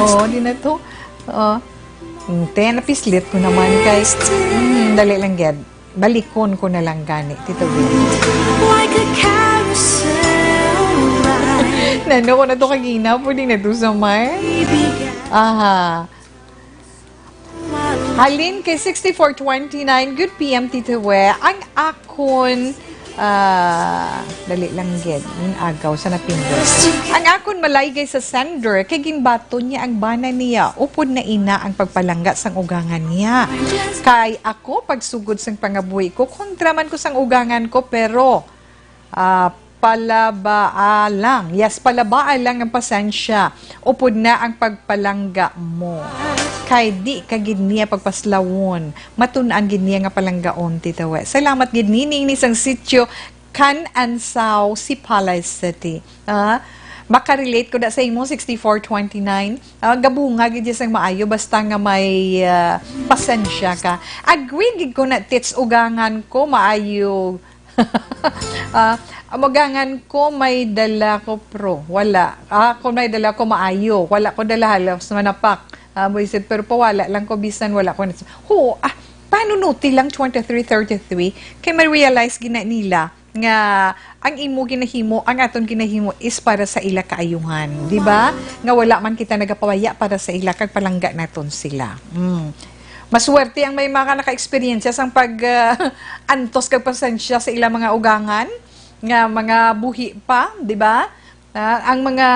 Oo, di na to. Oo. Te, napislit ko naman kay, hmm, dali lang gid. Balikon ko na lang gani, Tito Will. Like a carousel ride. Nano ko na to kagina, pwede na to sa Mar? Baby, Aha. Halin kay sixty-four twenty-nine, good P M, Tito We. Ang akon, ah, dali lang gid, yung agaw sa napindot. Ang akon malaygay sa sender, kay ginbaton niya ang bana niya. Upod na ina ang pagpalangga sang ugangan niya. Kay ako, pagsugod sang pangabuhi ko, kontra man ko sang ugangan ko, pero, ah, palabaa lang. Yes, palabaa lang ang pasensya. Upod na ang pagpalangga mo. Kay di ka gid niya pagpaslawon. Matun-an gid niya nga palanggaon, Tito We. Salamat gid, Nining, ni sang sitio Can Ansaw, Sipalay City. Ah, makarelate ko na sa imo, sixty-four twenty-nine. Ah, gabunga gid siya sang maayo, basta nga may, ah, pasensya ka. Agree gid ko na, tits, ugangan ko, maayo. Ah, ugangan ko, may dala ko, pro. Wala. Ah, kung may dala ko, maayo. Wala ko dala, halos manapak. Ah, buisit, pero pawala lang ko, bisan wala ko na. Ho, ah, panunuti lang twenty-three thirty-three? Kay ma-realize gina nila nga ang imo ginahimo, ang aton ginahimo is para sa ila kaayuhan, di ba? Nga wala man kita nagapawaya para sa ila, kag palangga naton sila. Mm. Maswerte ang may mga naka-eksperyensya sang pag, ah, antos kag pasensya sa ila mga ugangan, nga mga buhi pa, di ba? Ah, ang mga,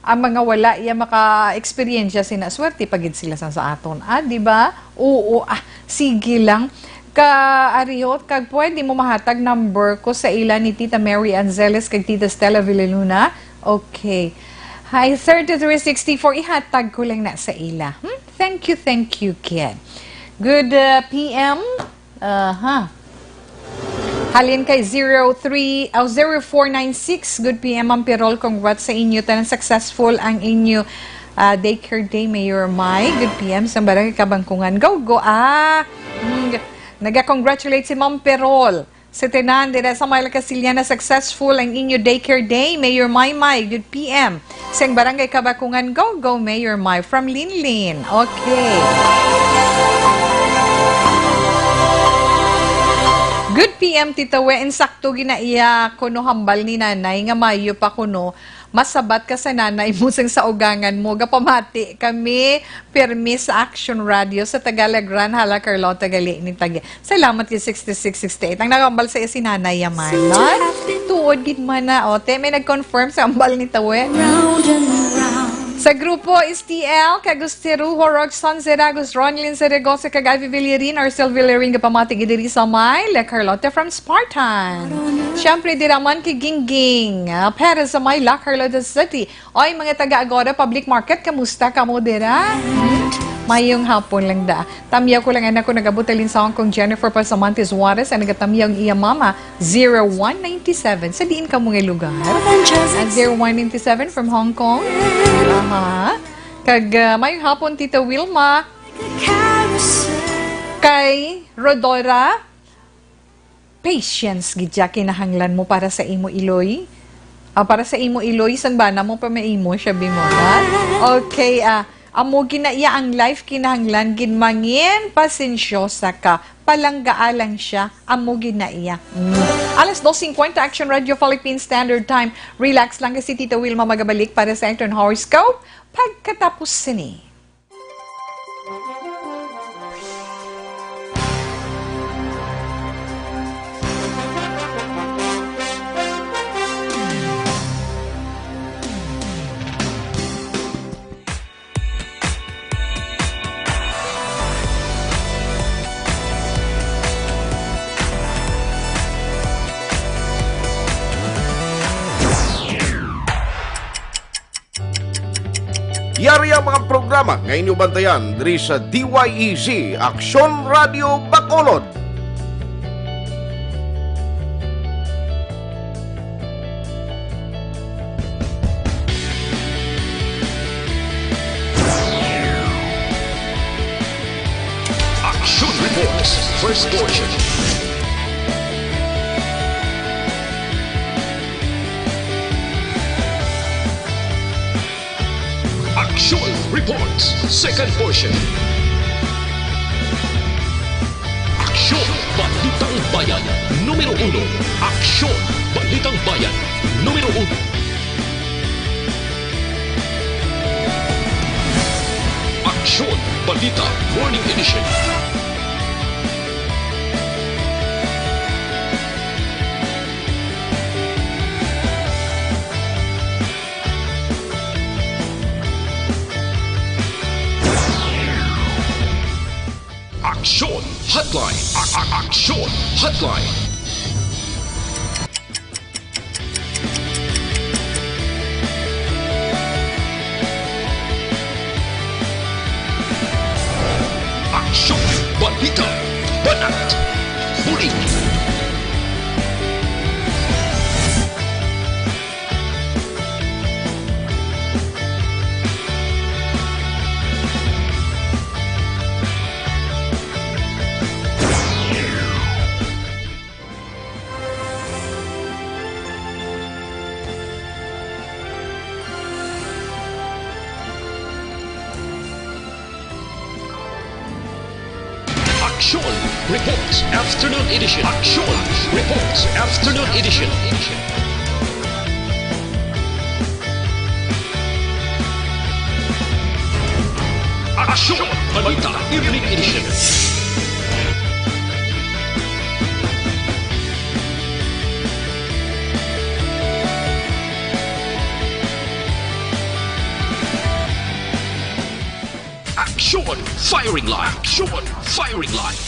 ang mga wala iya maka-eksperyensya sina, swerte pa gid sila sa, sa aton, ah, di ba? Oo, ah, sige lang. Ka, Arihot, kag pwede mo mahatag number ko sa ila ni Tita Mary Angeles kag Tita Stella Villaluna? Okay. Hi, thirty-three sixty-four. Ihatag ko lang na sa ila. Hmm? Thank you, thank you, kid. Good, uh, P M. Aha. Halin kay zero three, oh, zero four nine six, good P M, Ma'am Pirol. Congrats sa inyo. Tanan successful ang inyo, ah, daycare day, Mayor Mai. Good P M sa Barangay Kabangkungan. Go, go. Ah, mm, naga-congratulate si Ma'am Pirol. Si Tenan, dira sa Maila Casiliana, successful ang inyo daycare day, Mayor Mai Mai. Good P M. Sing Barangay Kabakungan, go, go, Mayor Mai. From Linlin. Okay. Good P M, Tita Wen. Sakto gina iya kuno hambal ni Nanay nga mayo pa kuno masabat ka sa nanay mo sang sa ugangan mo. Gapamati kami pirmi sa Action Radio sa Tagalog Ran, hala Carlota gali ni Tagi. Salamat kay sixty-six sixty-eight. Ang nagambal sa iya si Nanay Yaman. Tuod gid man na, o, te, may nag-confirm sa ambal ni Tawe. Sa grupo S T L, kag Gustiruho, Roxanne Zeragos, Ronlyn Zeragos, kag Ivy Villarin, Arcel Villarin, gapamati gid diri sa may La Carlota from Spartan. Siyempre, dira man kay Gingging, ah, pero sa may La Carlota City. Oy, mga taga Agora Public Market, kamusta kamo dira? Hmm? Mayong hapon lang da. Tamyaw ko lang, anak ko, nag-abot halin sa Hong Kong, Jennifer Pasamonte Suarez, ang nagatamyaw ang iya mama, zero one ninety-seven. Sa diin kamo nga lugar? Ang zero one ninety-seven from Hong Kong. Aha. Kag, ah, mayong hapon, Tita Wilma. Kay Rodora. Patience gid siya kinahanglan mo para sa imo iloy. Ah, para sa imo iloy, sang bana mo pa maimo siya, bimola. Okay, ah, amo gina iya ang life kinahanglan gid mangin pasensyosa ka. Palanggaa lang siya, amo gina iya. Mm. Alas dos cincuenta, Action Radio Philippine Standard Time. Relax lang kasi Tita Wilma magabalik para sa aton horoscope pagkatapos sini. Yari ang mga programa nga inyo bantayan diri sa D Y E Z, Aksyon Radio Bacolod. Action Reports, first portion. Action Reports, second portion. Aksyon, Balitang Bayan, numero uno. Aksyon, Balitang Bayan, numero uno. Aksyon, Balita, Morning Edition. Aksyon Hotline. A-, a-, Aksyon Hotline. Aksyon, balita, banat, bulig. Aksyon Reports Afternoon Edition. Aksyon Reports Afternoon Edition. Aksyon Balita Evening Edition. Aksyon Firing Line. Aksyon Firing Line.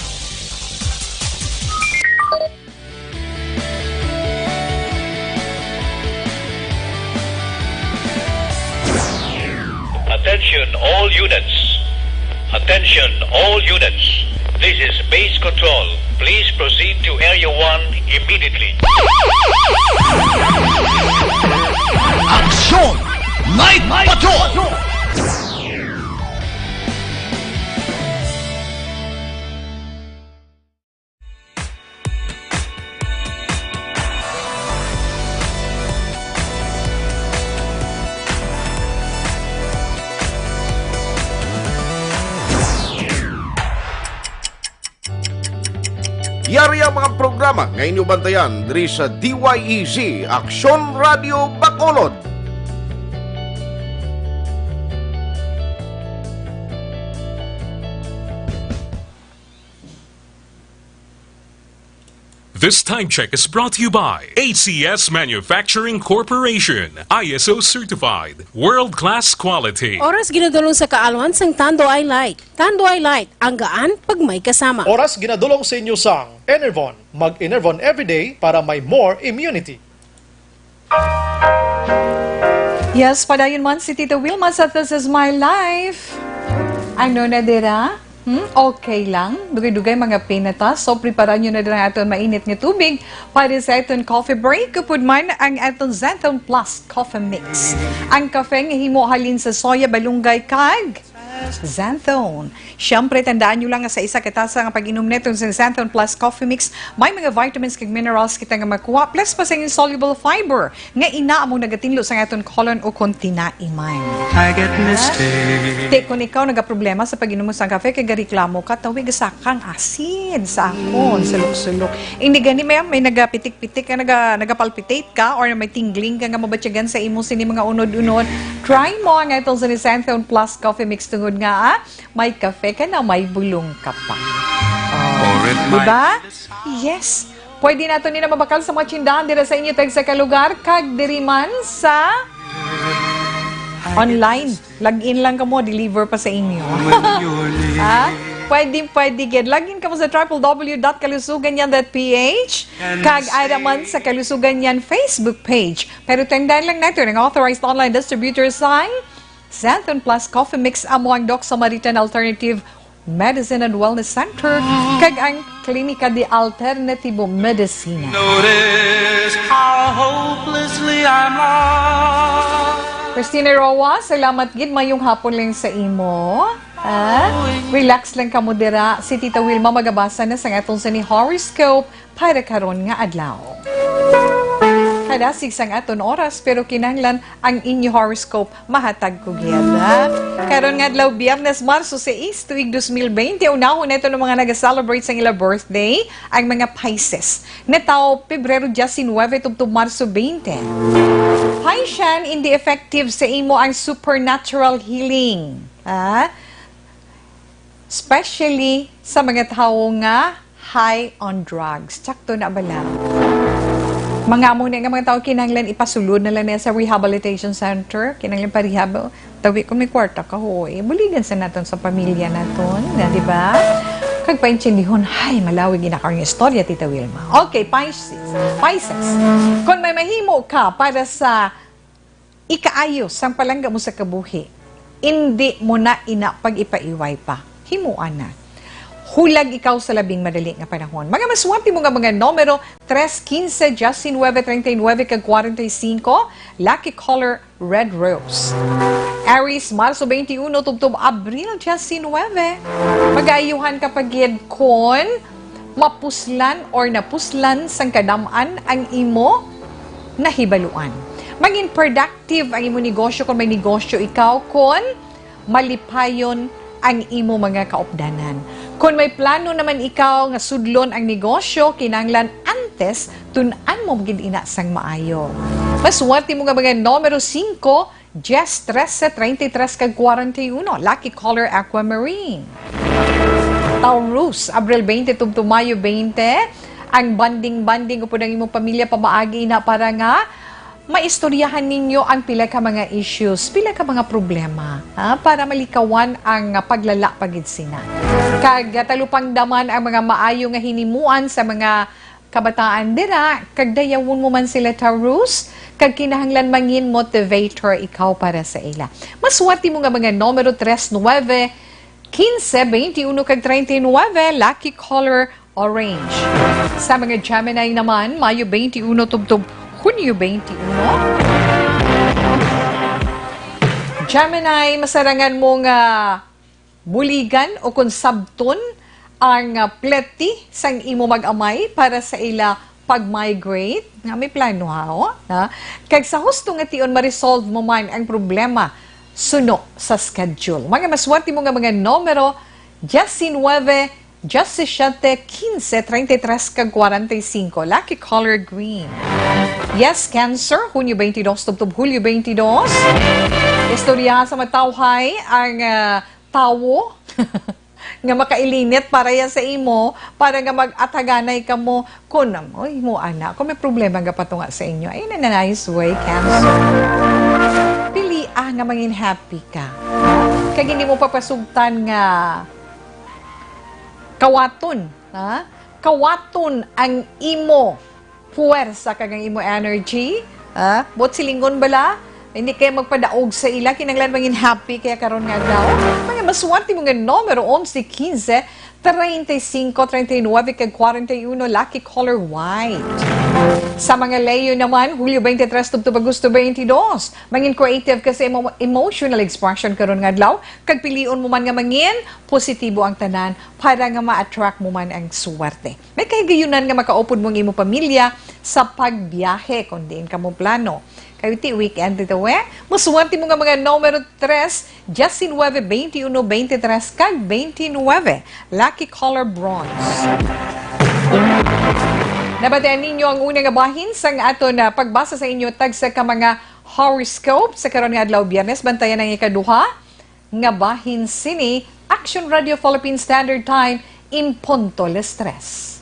Attention all units. Attention all units. This is Base Control. Please proceed to Area one immediately. Aksyon! Night Patrol! Yari ang mga programa nga inyo bantayan diri sa D Y E Z, Aksyon Radio Bacolod. This time check is brought to you by A C S Manufacturing Corporation, I S O certified, world-class quality. Oras ginadulong sa kaalwan sang Tanduay Light. Tanduay Light, ang gaan pag may kasama. Oras ginadulong sa inyo sang Enervon. Mag-Enervon everyday para may more immunity. Yes, padayon man si Tita Wilma sa This Is My Life. Ano na dira? Hmm? Okay lang? Dugay-dugay mga pinata. So, prepara nyo na dira ang aton mainit nga tubig para sa aton coffee break. Upod man ang aton Xanthone Plus Coffee Mix. Ang kafe nga himo halin sa soya, balunggay, kag Xanthone. Siyempre, tandaan nyo lang nga sa isa ka tasa nga pag-inom neto sa Xanthone Plus Coffee Mix, may mga vitamins kag minerals kita nga makuha, plus pa sa insoluble fiber nga ina among nagatinlo sa aton colon o kon tinaiman. I get mistakes. Te, kung ikaw nagaproblema sa pag-inom sa kafe, kay gareklamo ka, tawi, gasaka ang asin sa akon, sulok-sulok. Hindi gani, ma'am, may nagapitik-pitik, nga naga, nagapalpitate ka, or may tingling ka nga mabatyagan sa imo sini mga unod-unod. Try mo ang atong Xanthone Plus Coffee Mix tungod nga, ah, may kafe ka na, may bulong ka pa. Oh, di ba? Yes. Pwede nato ni na mabakal sa mga tindahan dira sa inyo tagsa ka lugar, kag diri man sa online. Log in lang kamo, deliver pa sa inyo. Ha? Pwede, pwede gid. Log in kamo sa triple W dot kalusugan yan dot P H. Kag ara man sa Kalusugan Yan Facebook page. Pero tandaan lang nato, ang authorized online distributor sang Xanthone Plus Coffee Mix amo ang Doc Samaritan Alternative Medicine and Wellness Center kag ang Klinika de Alternatibo Medicina. Notice how hopelessly I'm lost. Christina Roa, salamat gid. Mayong hapon lang sa imo. Ah, relax lang kamo dira. Si Tita Wilma magabasa na sa atong sini horoscope para karon nga adlaw. Kadasig sang aton oras, pero kinahanglan ang inyo horoscope mahatag ko gid, ha? Karon nga adlaw, Biyernes, Marso sais, tuig dos mil bente, unahon nato ng mga naga-celebrate sang ila birthday, ang mga Pisces. Natawo Pebrero diecinuebe tubtob Marso bente. Piscean, hindi effective sa imo ang supernatural healing, ha? Especially sa mga tawo nga high on drugs. Tsakto na bala? Mga amo ni nga mga tawo, kinahanglan ipasulod na lang niya sa rehabilitation center. Kinahanglan pa-rehab. Tawi kung may kwarta ka, hoy. Buligan sa naton sa pamilya naton, na, di ba? Kag paintindihon, hay, malawig ina karon nga istorya, Tita Wilma. Okay, Pisces. Pisces. Kung may mahimo ka para sa ikaayo sang palangga mo sa kabuhi, indi mo na ina pag-ipaiway pa. Himuan na. Hulag ikaw sa labing madali nga panahon. Mga maswerte mo nga mga numero, tres, quince, diecinuebe, treinta y nueve, kag cuarenta y cinco. Lucky color, red rose. Aries, Marso twenty-one tubtob Abril diecinuebe. Mag-aayuhan ka pa gid kon mapuslan or napuslan sang kadam-an ang imo nahibaluan. Maging productive ang imo negosyo kon may negosyo ikaw, kon malipayon ang imo mga kaupdanan. Kon may plano naman ikaw nga sudlon ang negosyo, kinahanglan antes tun-an mo gid ina sang maayo. Maswerte mo nga mga numero singko, diyes, trese, treinta y tres, kag kwarenta y uno. Lucky color, aquamarine. Taurus, Abril twenty tubtob Mayo twenty. Ang bonding-bonding upod ang imong pamilya pamaagi na para nga maistoryahan ninyo ang pila ka mga issues, pila ka mga problema, ha, para malikawan ang paglala pa gid sina. Kag talupangdaman ang mga maayo nga hinimuan sa mga kabataan dira, kag dayawon mo man sila, Taurus, kag kinahanglan mangin motivator ikaw para sa ila. Maswerte mo nga mga numero tres, nuebe, Quince, twenty-one, kag treinta y nueve, lucky color orange. Sa mga Gemini naman, Mayo twenty-one tubtob Hunyo twenty-one. Gemini, masarangan mo nga buligan o kon sabton ang, ah, pleti sang imo mag-amay para sa ila pag-migrate, nga may plano ha, oh, ha? Kag sa husto nga tion, ma-resolve mo man ang problema suno sa schedule. Mga maswerte mo nga mga numero, diecinueve, diecisiete, quince, treinta y tres, kag cuarenta y cinco. Lucky color green. Yes, Cancer, Hunyo twenty-dos tubtob Hulyo twenty-dos. Istorya sa matawhay ang, ah, tawo nga makailinit para yan sa imo, para nga mag-ataganay kamo. Kun, oy, mo ana, kung may problema nga patunga sa inyo, ay, in a nice way, Cancer. Pili, ah, nga mangin happy ka. Kag hindi mo papasugtan nga kawaton, ha? Kawaton ang imo puwersa kag ang imo energy, ha? Buot silingon bala, hindi kay magpadaog sa ila, kinahanglan mangin happy kaya karon nga adlaw. Mga maswerte mo nga numero, onse, quince, treinta y cinco, treinta y nueve, kag cuarenta y uno, lucky color white. Sa mga Leo naman, Hulyo twenty-tres tubtob Agosto twenty-dos, mangin creative ka sa imo emotional expression karon nga adlaw, kag pilion mo man nga mangin positibo ang tanan para nga ma-attract mo man ang swerte. May kahigayunan nga makaupod mo ang imo pamilya sa pagbiyahe kon diin kamo plano. Kay ti weekend dito, eh. Maswerte mo nga mga numero tres, diecinueve, twenty-uno, twenty-tres, kag twenty-nueve. Lucky color bronze. Nabatian ninyo ang una nga bahin sang aton, ah, pagbasa sa inyo tagsa ka mga horoscope sa karon nga adlaw, Biyernes. Bantayan ang ikaduha nga bahin sini, Action Radio Philippine Standard Time, in punto las tres.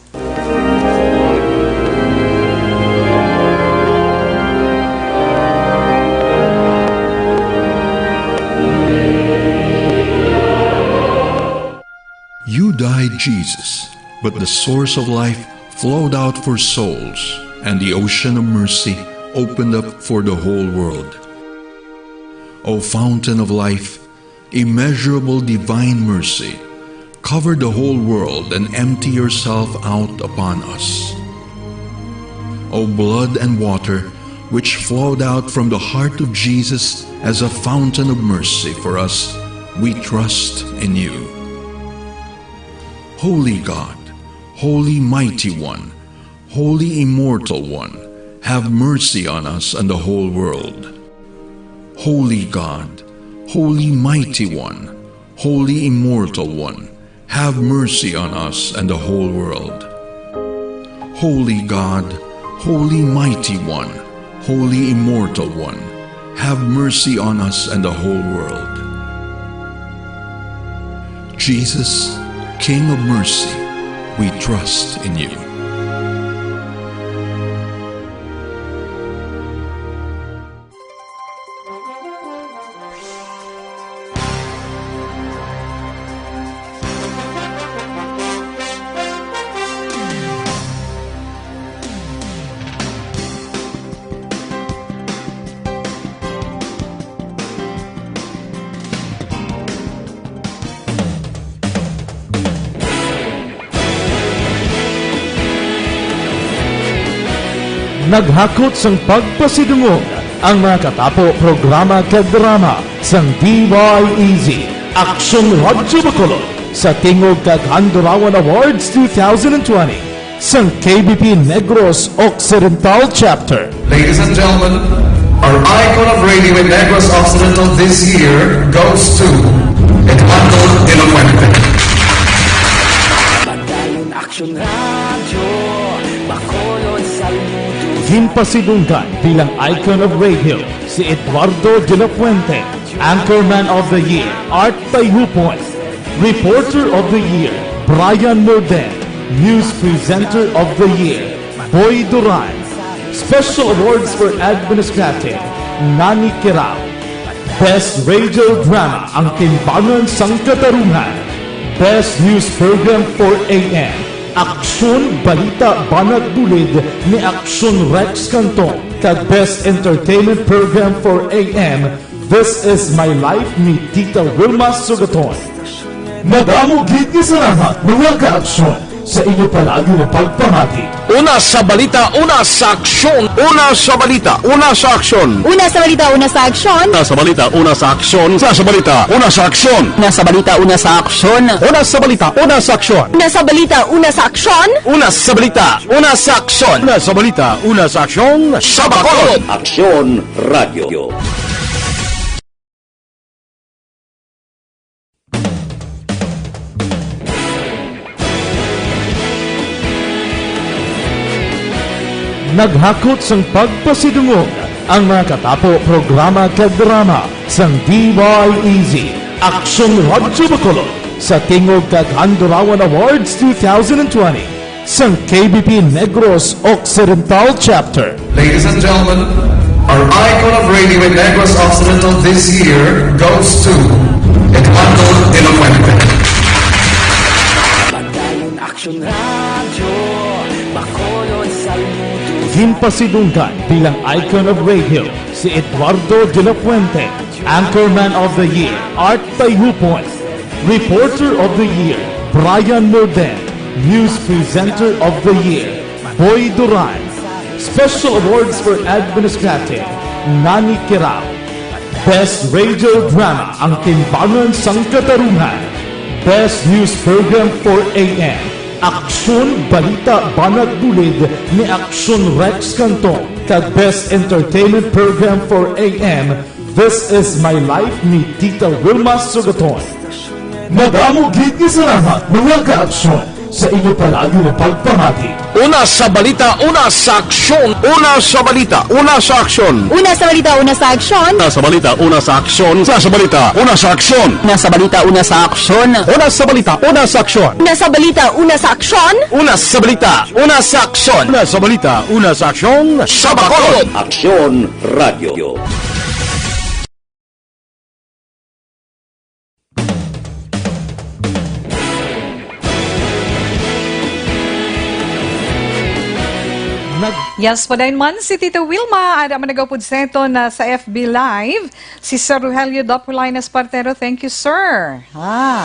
You died, Jesus, but the source of life flowed out for souls, and the ocean of mercy opened up for the whole world. O fountain of life, immeasurable divine mercy, cover the whole world and empty yourself out upon us. O blood and water, which flowed out from the heart of Jesus as a fountain of mercy for us, we trust in you. Holy God, Holy Mighty One, Holy Immortal One, have mercy on us and the whole world. Holy God, Holy Mighty One, Holy Immortal One, have mercy on us and the whole world. Holy God, Holy Mighty One, Holy Immortal One, have mercy on us and the whole world. Jesus, King of mercy, we trust in you. Naghakot sang pagpasidungog ang mga katapo programa kag drama sang D Y E Z, Aksyon Radyo Bacolod, sa Tingog kag Handurawan Awards two thousand twenty sang K B P Negros Occidental Chapter. Ladies and gentlemen, our icon of radio in Negros Occidental this year goes to Eduardo de la Fuente. Madalon Action Radio, Bacolod, Saludo. Ginpasidunggan bilang icon of radio si Eduardo de la Fuente, Anchorman of the Year, Art Tayupon, Reporter of the Year, Brian Morden, News Presenter of the Year, Boy Duran, Special Awards for Administrative, Nani Kirao, Best Radio Drama, Ang Timbangan sang Katarungan, Best News Program for A M, Aksyon Balita Banat Bulid ni Aksyon Rex Canton, kag Best Entertainment Program for A M, This Is My Life ni Tita Wilma Sugaton. Madamo gid nga salamat, mga ka-aksyon, sa inyo palagi nga pagpamati. Una sa balita, una sa aksyon. Una sa balita, una sa aksyon. Una sa balita, una sa aksyon. Una sa balita, una sa aksyon. Una sa balita, una sa aksyon. Una sa balita, una sa aksyon. Una sa balita, una sa aksyon. Una sa balita, una sa aksyon. Una sa balita, una sa aksyon. Una sa balita, una sa aksyon. Sa Bacolod. Aksyon Radio. Naghakot sang pagpasidungog ang mga katapo programa kag drama sang D Y E Z, Aksyon Radyo Bacolod, sa tingog kag Handurawan Awards two thousand twenty. Sang K B P Negros Occidental Chapter. Ladies and gentlemen, our icon of radio in Negros Occidental this year goes to Eduardo de la Fuente. Padayon Aksyon Radyo, Bacolod sa Luto. Ginpasidunggan bilang icon of radio si Eduardo de la Fuente, Anchorman of the Year, Art Tayupon, Reporter of the Year, Brian Morden, News Presenter of the Year, Boy Duran, Special Awards for Administrative, Nani Kirao, Best Radio Drama, Ang Timbangan sang Katarungan, Best News Program for A M, Aksyon Balita Banat Bulid ni Aksyon Rex Cantong, kag Best Entertainment Program for A M, This Is My Life ni Tita Wilma Sugaton. Madamo gid nga salamat, mga ka-aksyon, sa inyo palagi nga pagpamati. Una sa balita, una sa aksyon. Una sa balita, una sa aksyon. Una sa balita, una sa aksyon. Una sa balita, una sa aksyon. Una sa balita, una sa aksyon. Una sa balita, una sa aksyon. Una sa balita, una sa aksyon. Una sa balita, una sa aksyon. Una sa balita, una sa aksyon. Una sa balita, una sa aksyon. Sa Bacolod. Aksyon Radio. Nag- Yes, padayon man si Tita Wilma, ada man nagaupod sa aton, ah, sa F B Live, si Sir Rogelio Dopolinas Partero. Thank you, sir. Ah,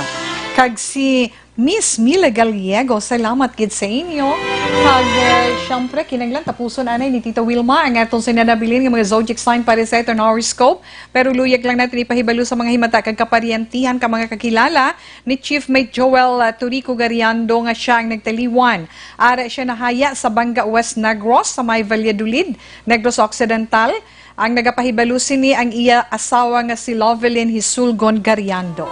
kag si Miss Mila Gallego, salamat gid sa inyo. Kag, eh, syempre, kinahanglan tapuson anay ni Tita Wilma ang aton sinanabilin nga mga zodiac sign para sa aton horoscope. Pero luyag lang natin ipahibalo sa mga himata kag kaparyantihan ka mga kakilala ni Chief Mate Joel, ah, Turico Gariando nga siya ang nagtaliwan. Ara siya nahaya sa Banga West Negros sa may Valladolid, Negros Occidental. Ang nagapahibalo sini ang iya asawa nga si Lovelyn Hisulgon Gariando.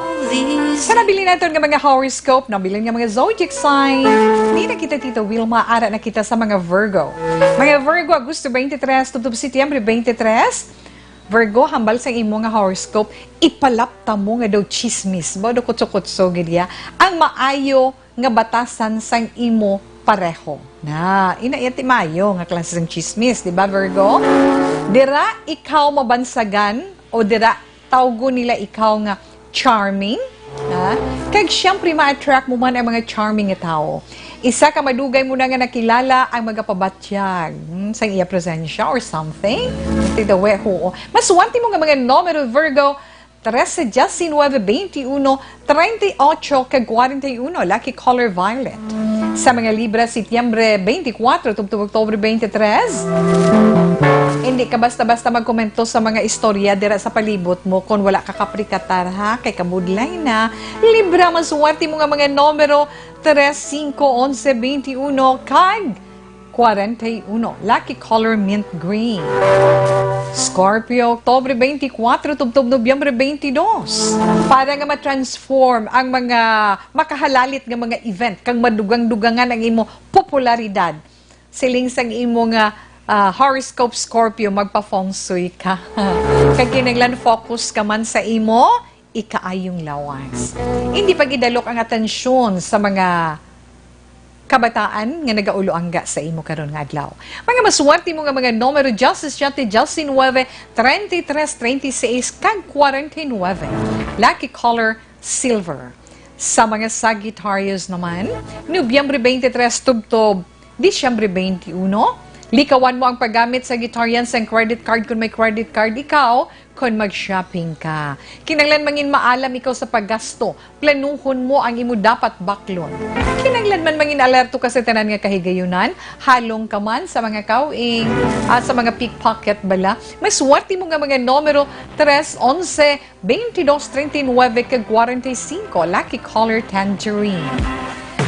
Sa nabilin naton nga mga horoscope, nabilin nga mga zodiac sign, di na kita, Tita Wilma, ara na kita sa mga Virgo. Mga Virgo, Agosto twenty-three, tubtob Setyembre twenty-three, Virgo, hambal sang imo nga horoscope, ipalapta mo nga daw chismis, ba daw kutso-kutso gid ya, ang maayo nga batasan sang imo pareho. Na, ina, iya ti maayo nga klase sang chismis, di ba, Virgo? Dira ikaw mabansagan o dira tawgon nila ikaw nga charming, ha? Kag siyempre, ma-attract mo man ang mga charming nga tawo. Isa ka madugay mo na nga nakilala ang magapabatyag, hmm, sang iya presensya or something. Tita We, oo. Maswerte mo nga mga numero, Virgo, trese, diecinuebe, veintiuno, treinta y ocho, kag cuarenta y uno, lucky color violet. Sa mga Libra, Setyembre twenty-four tubtob Oktubre twenty-three. Hindi ka basta-basta magkomento sa mga istorya dira sa palibot mo kon wala ka kaprikatar, ha? Kay kabudlay na. Libra, maswerte mo nga mga numero tres, cinco, once, veintiuno, kag cuarenta y uno. Lucky color, mint green. Scorpio, Oktubre twenty-four tubtob Nobyembre twenty-two. Para nga ma-transform ang mga makahalalit nga mga event kag madugang-dugangan ang imo popularidad, siling sang imo nga, ah, horoscope, Scorpio, magpa-feng shui ka. Kag kinahanglan focus ka man sa imo ikaayong lawas. Hindi pag-idalok ang atensyon sa mga kabataan nga nagauloangga sa imo karon nga adlaw. Mga maswerte mo nga mga numero, diecisiete, diecinuebe, treinta y tres, treinta y seis, kag cuarenta y nueve. Lucky color, silver. Sa mga Sagittarius naman, Nobyembre twenty-three tubtob Disyembre twenty-uno, likawan mo ang paggamit, Sagittarian, sang credit card kon may credit card ikaw, Kon mag-shopping ka, kinahanglan mangin maalam ikaw sa paggasto. Planuhon mo ang imo dapat baklon. Kinahanglan man mangin alerto ka sa tanan nga kahigayunan, halong ka man sa mga kawing, ah, sa mga pickpocket bala. Maswerte mo nga mga numero tres, onse, twenty-dos, treinta y nueve, kag kwarenta y cinco, lucky color tangerine.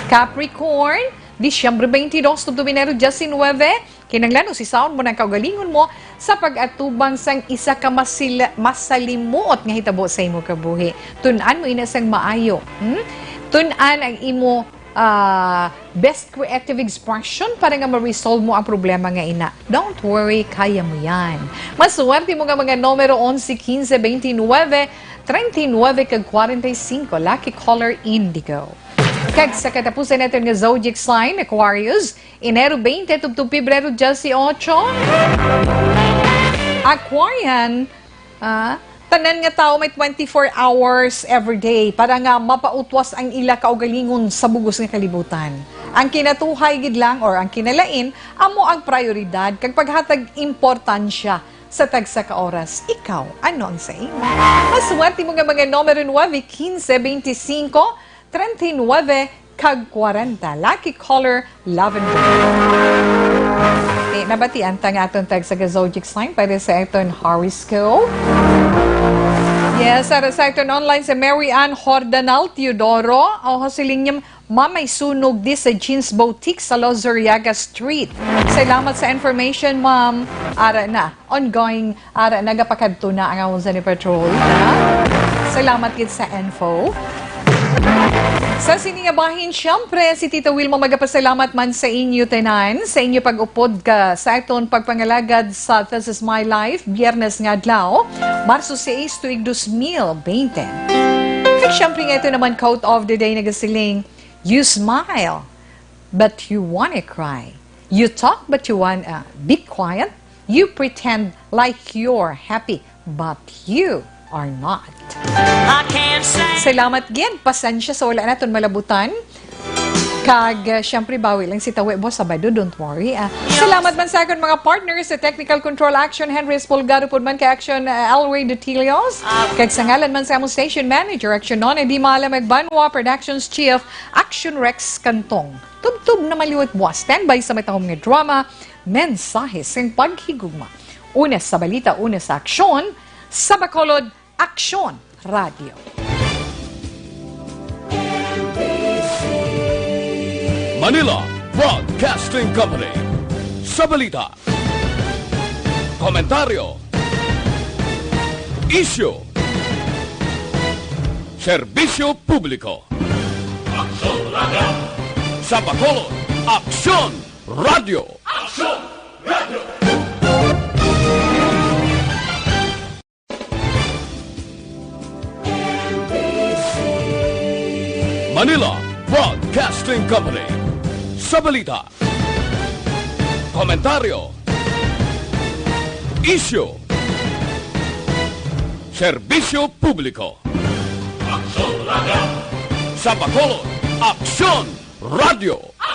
Capricorn, Disyembre twenty-dos tubtob Enero diecinueve, kinahanglan usisahon mo ang kaugalingon mo sa pag-atubang sang isa ka masil-, masalimuot nga hitabo sa imo kabuhi. Tun-an mo ina sang maayo, hmm? Tun-an ang imo, ah, best creative expression para nga ma-resolve mo ang problema nga ina. Don't worry, kaya mo yan. Maswerte mo nga mga numero onse, quince, veintinueve, treinta y nueve, kag kwarenta y cinco, lucky color indigo. Kag sa katapusan naton nga zodiac sign, Aquarius, Enero twenty tubtob Pebrero dieciocho. Aquarian, ah, tanan nga tawo may twenty-four hours every day para nga mapautwas ang ila kaugalingon sa bugos nga kalibutan. Ang kinatuhay gid lang or ang kinalain amo ang prioridad kag paghatag importansya sa tagsa ka oras. Ikaw, ano ang sa imo? Maswerte mo nga mga numero nueve, quince, veinticinco, treinta y nueve, kag kwarenta. Lucky color, lavender. Eh, nabatian ta nga aton tagsa ka zodiac sign para sa aton horoscope. Yes, para sa aton online si Mary Ann Hordanal Teodoro. O, siling niya, Mamay sunog di sa Jeans Boutique sa Lozuriaga Street. Salamat sa information, ma'am. Ara na. Ongoing, ara, nagapakadto na ang amon sa ni patrol, ha? Salamat gid sa info. Sa sini nga bahin, siyempre, si Tita Wilma magapasalamat man sa inyo tanan, sa inyo pag-upod ka sa aton pagpangalagad sa This Is My Life, Biyernes nga adlaw, Marso sais, tuig dos mil bente. At siyempre nga ito naman, quote of the day, nagasiling, "You smile, but you wanna cry. You talk, but you wanna be quiet. You pretend like you're happy, but you are not." I can't say Salamat gid. Pasensya sa wala naton malabutan. Kag, uh, syempre, bawi lang si Tawi, boss, Sabado, don't worry, ah. Yes. Salamat man sa akon mga partners sa Technical Control, Action Henry Espolgaro, pud man kay Action, uh, Elway Dutilios. Ah. Kag sa ngalan man sa among station manager, Action Nona Di Mala Magbanwa, Productions Chief, Action Rex Cantong. Tubtob na maliwat buwas. Standby sa matahom nga drama, mensahe sing paghigugma. Una sa balita, una sa aksyon, sa Bacolod, Aksyon Radio. Manila Broadcasting Company. Sa balita, komentaryo, isyu, serbisyo publiko. Aksyon Radio. Sa Bacolod, Aksyon Radio. Aksyon Radio. Manila Broadcasting Company. Sa balita, komentaryo, isyu, serbisyo publiko. Aksyon Radio. Sa Bacolod, Aksyon Radio.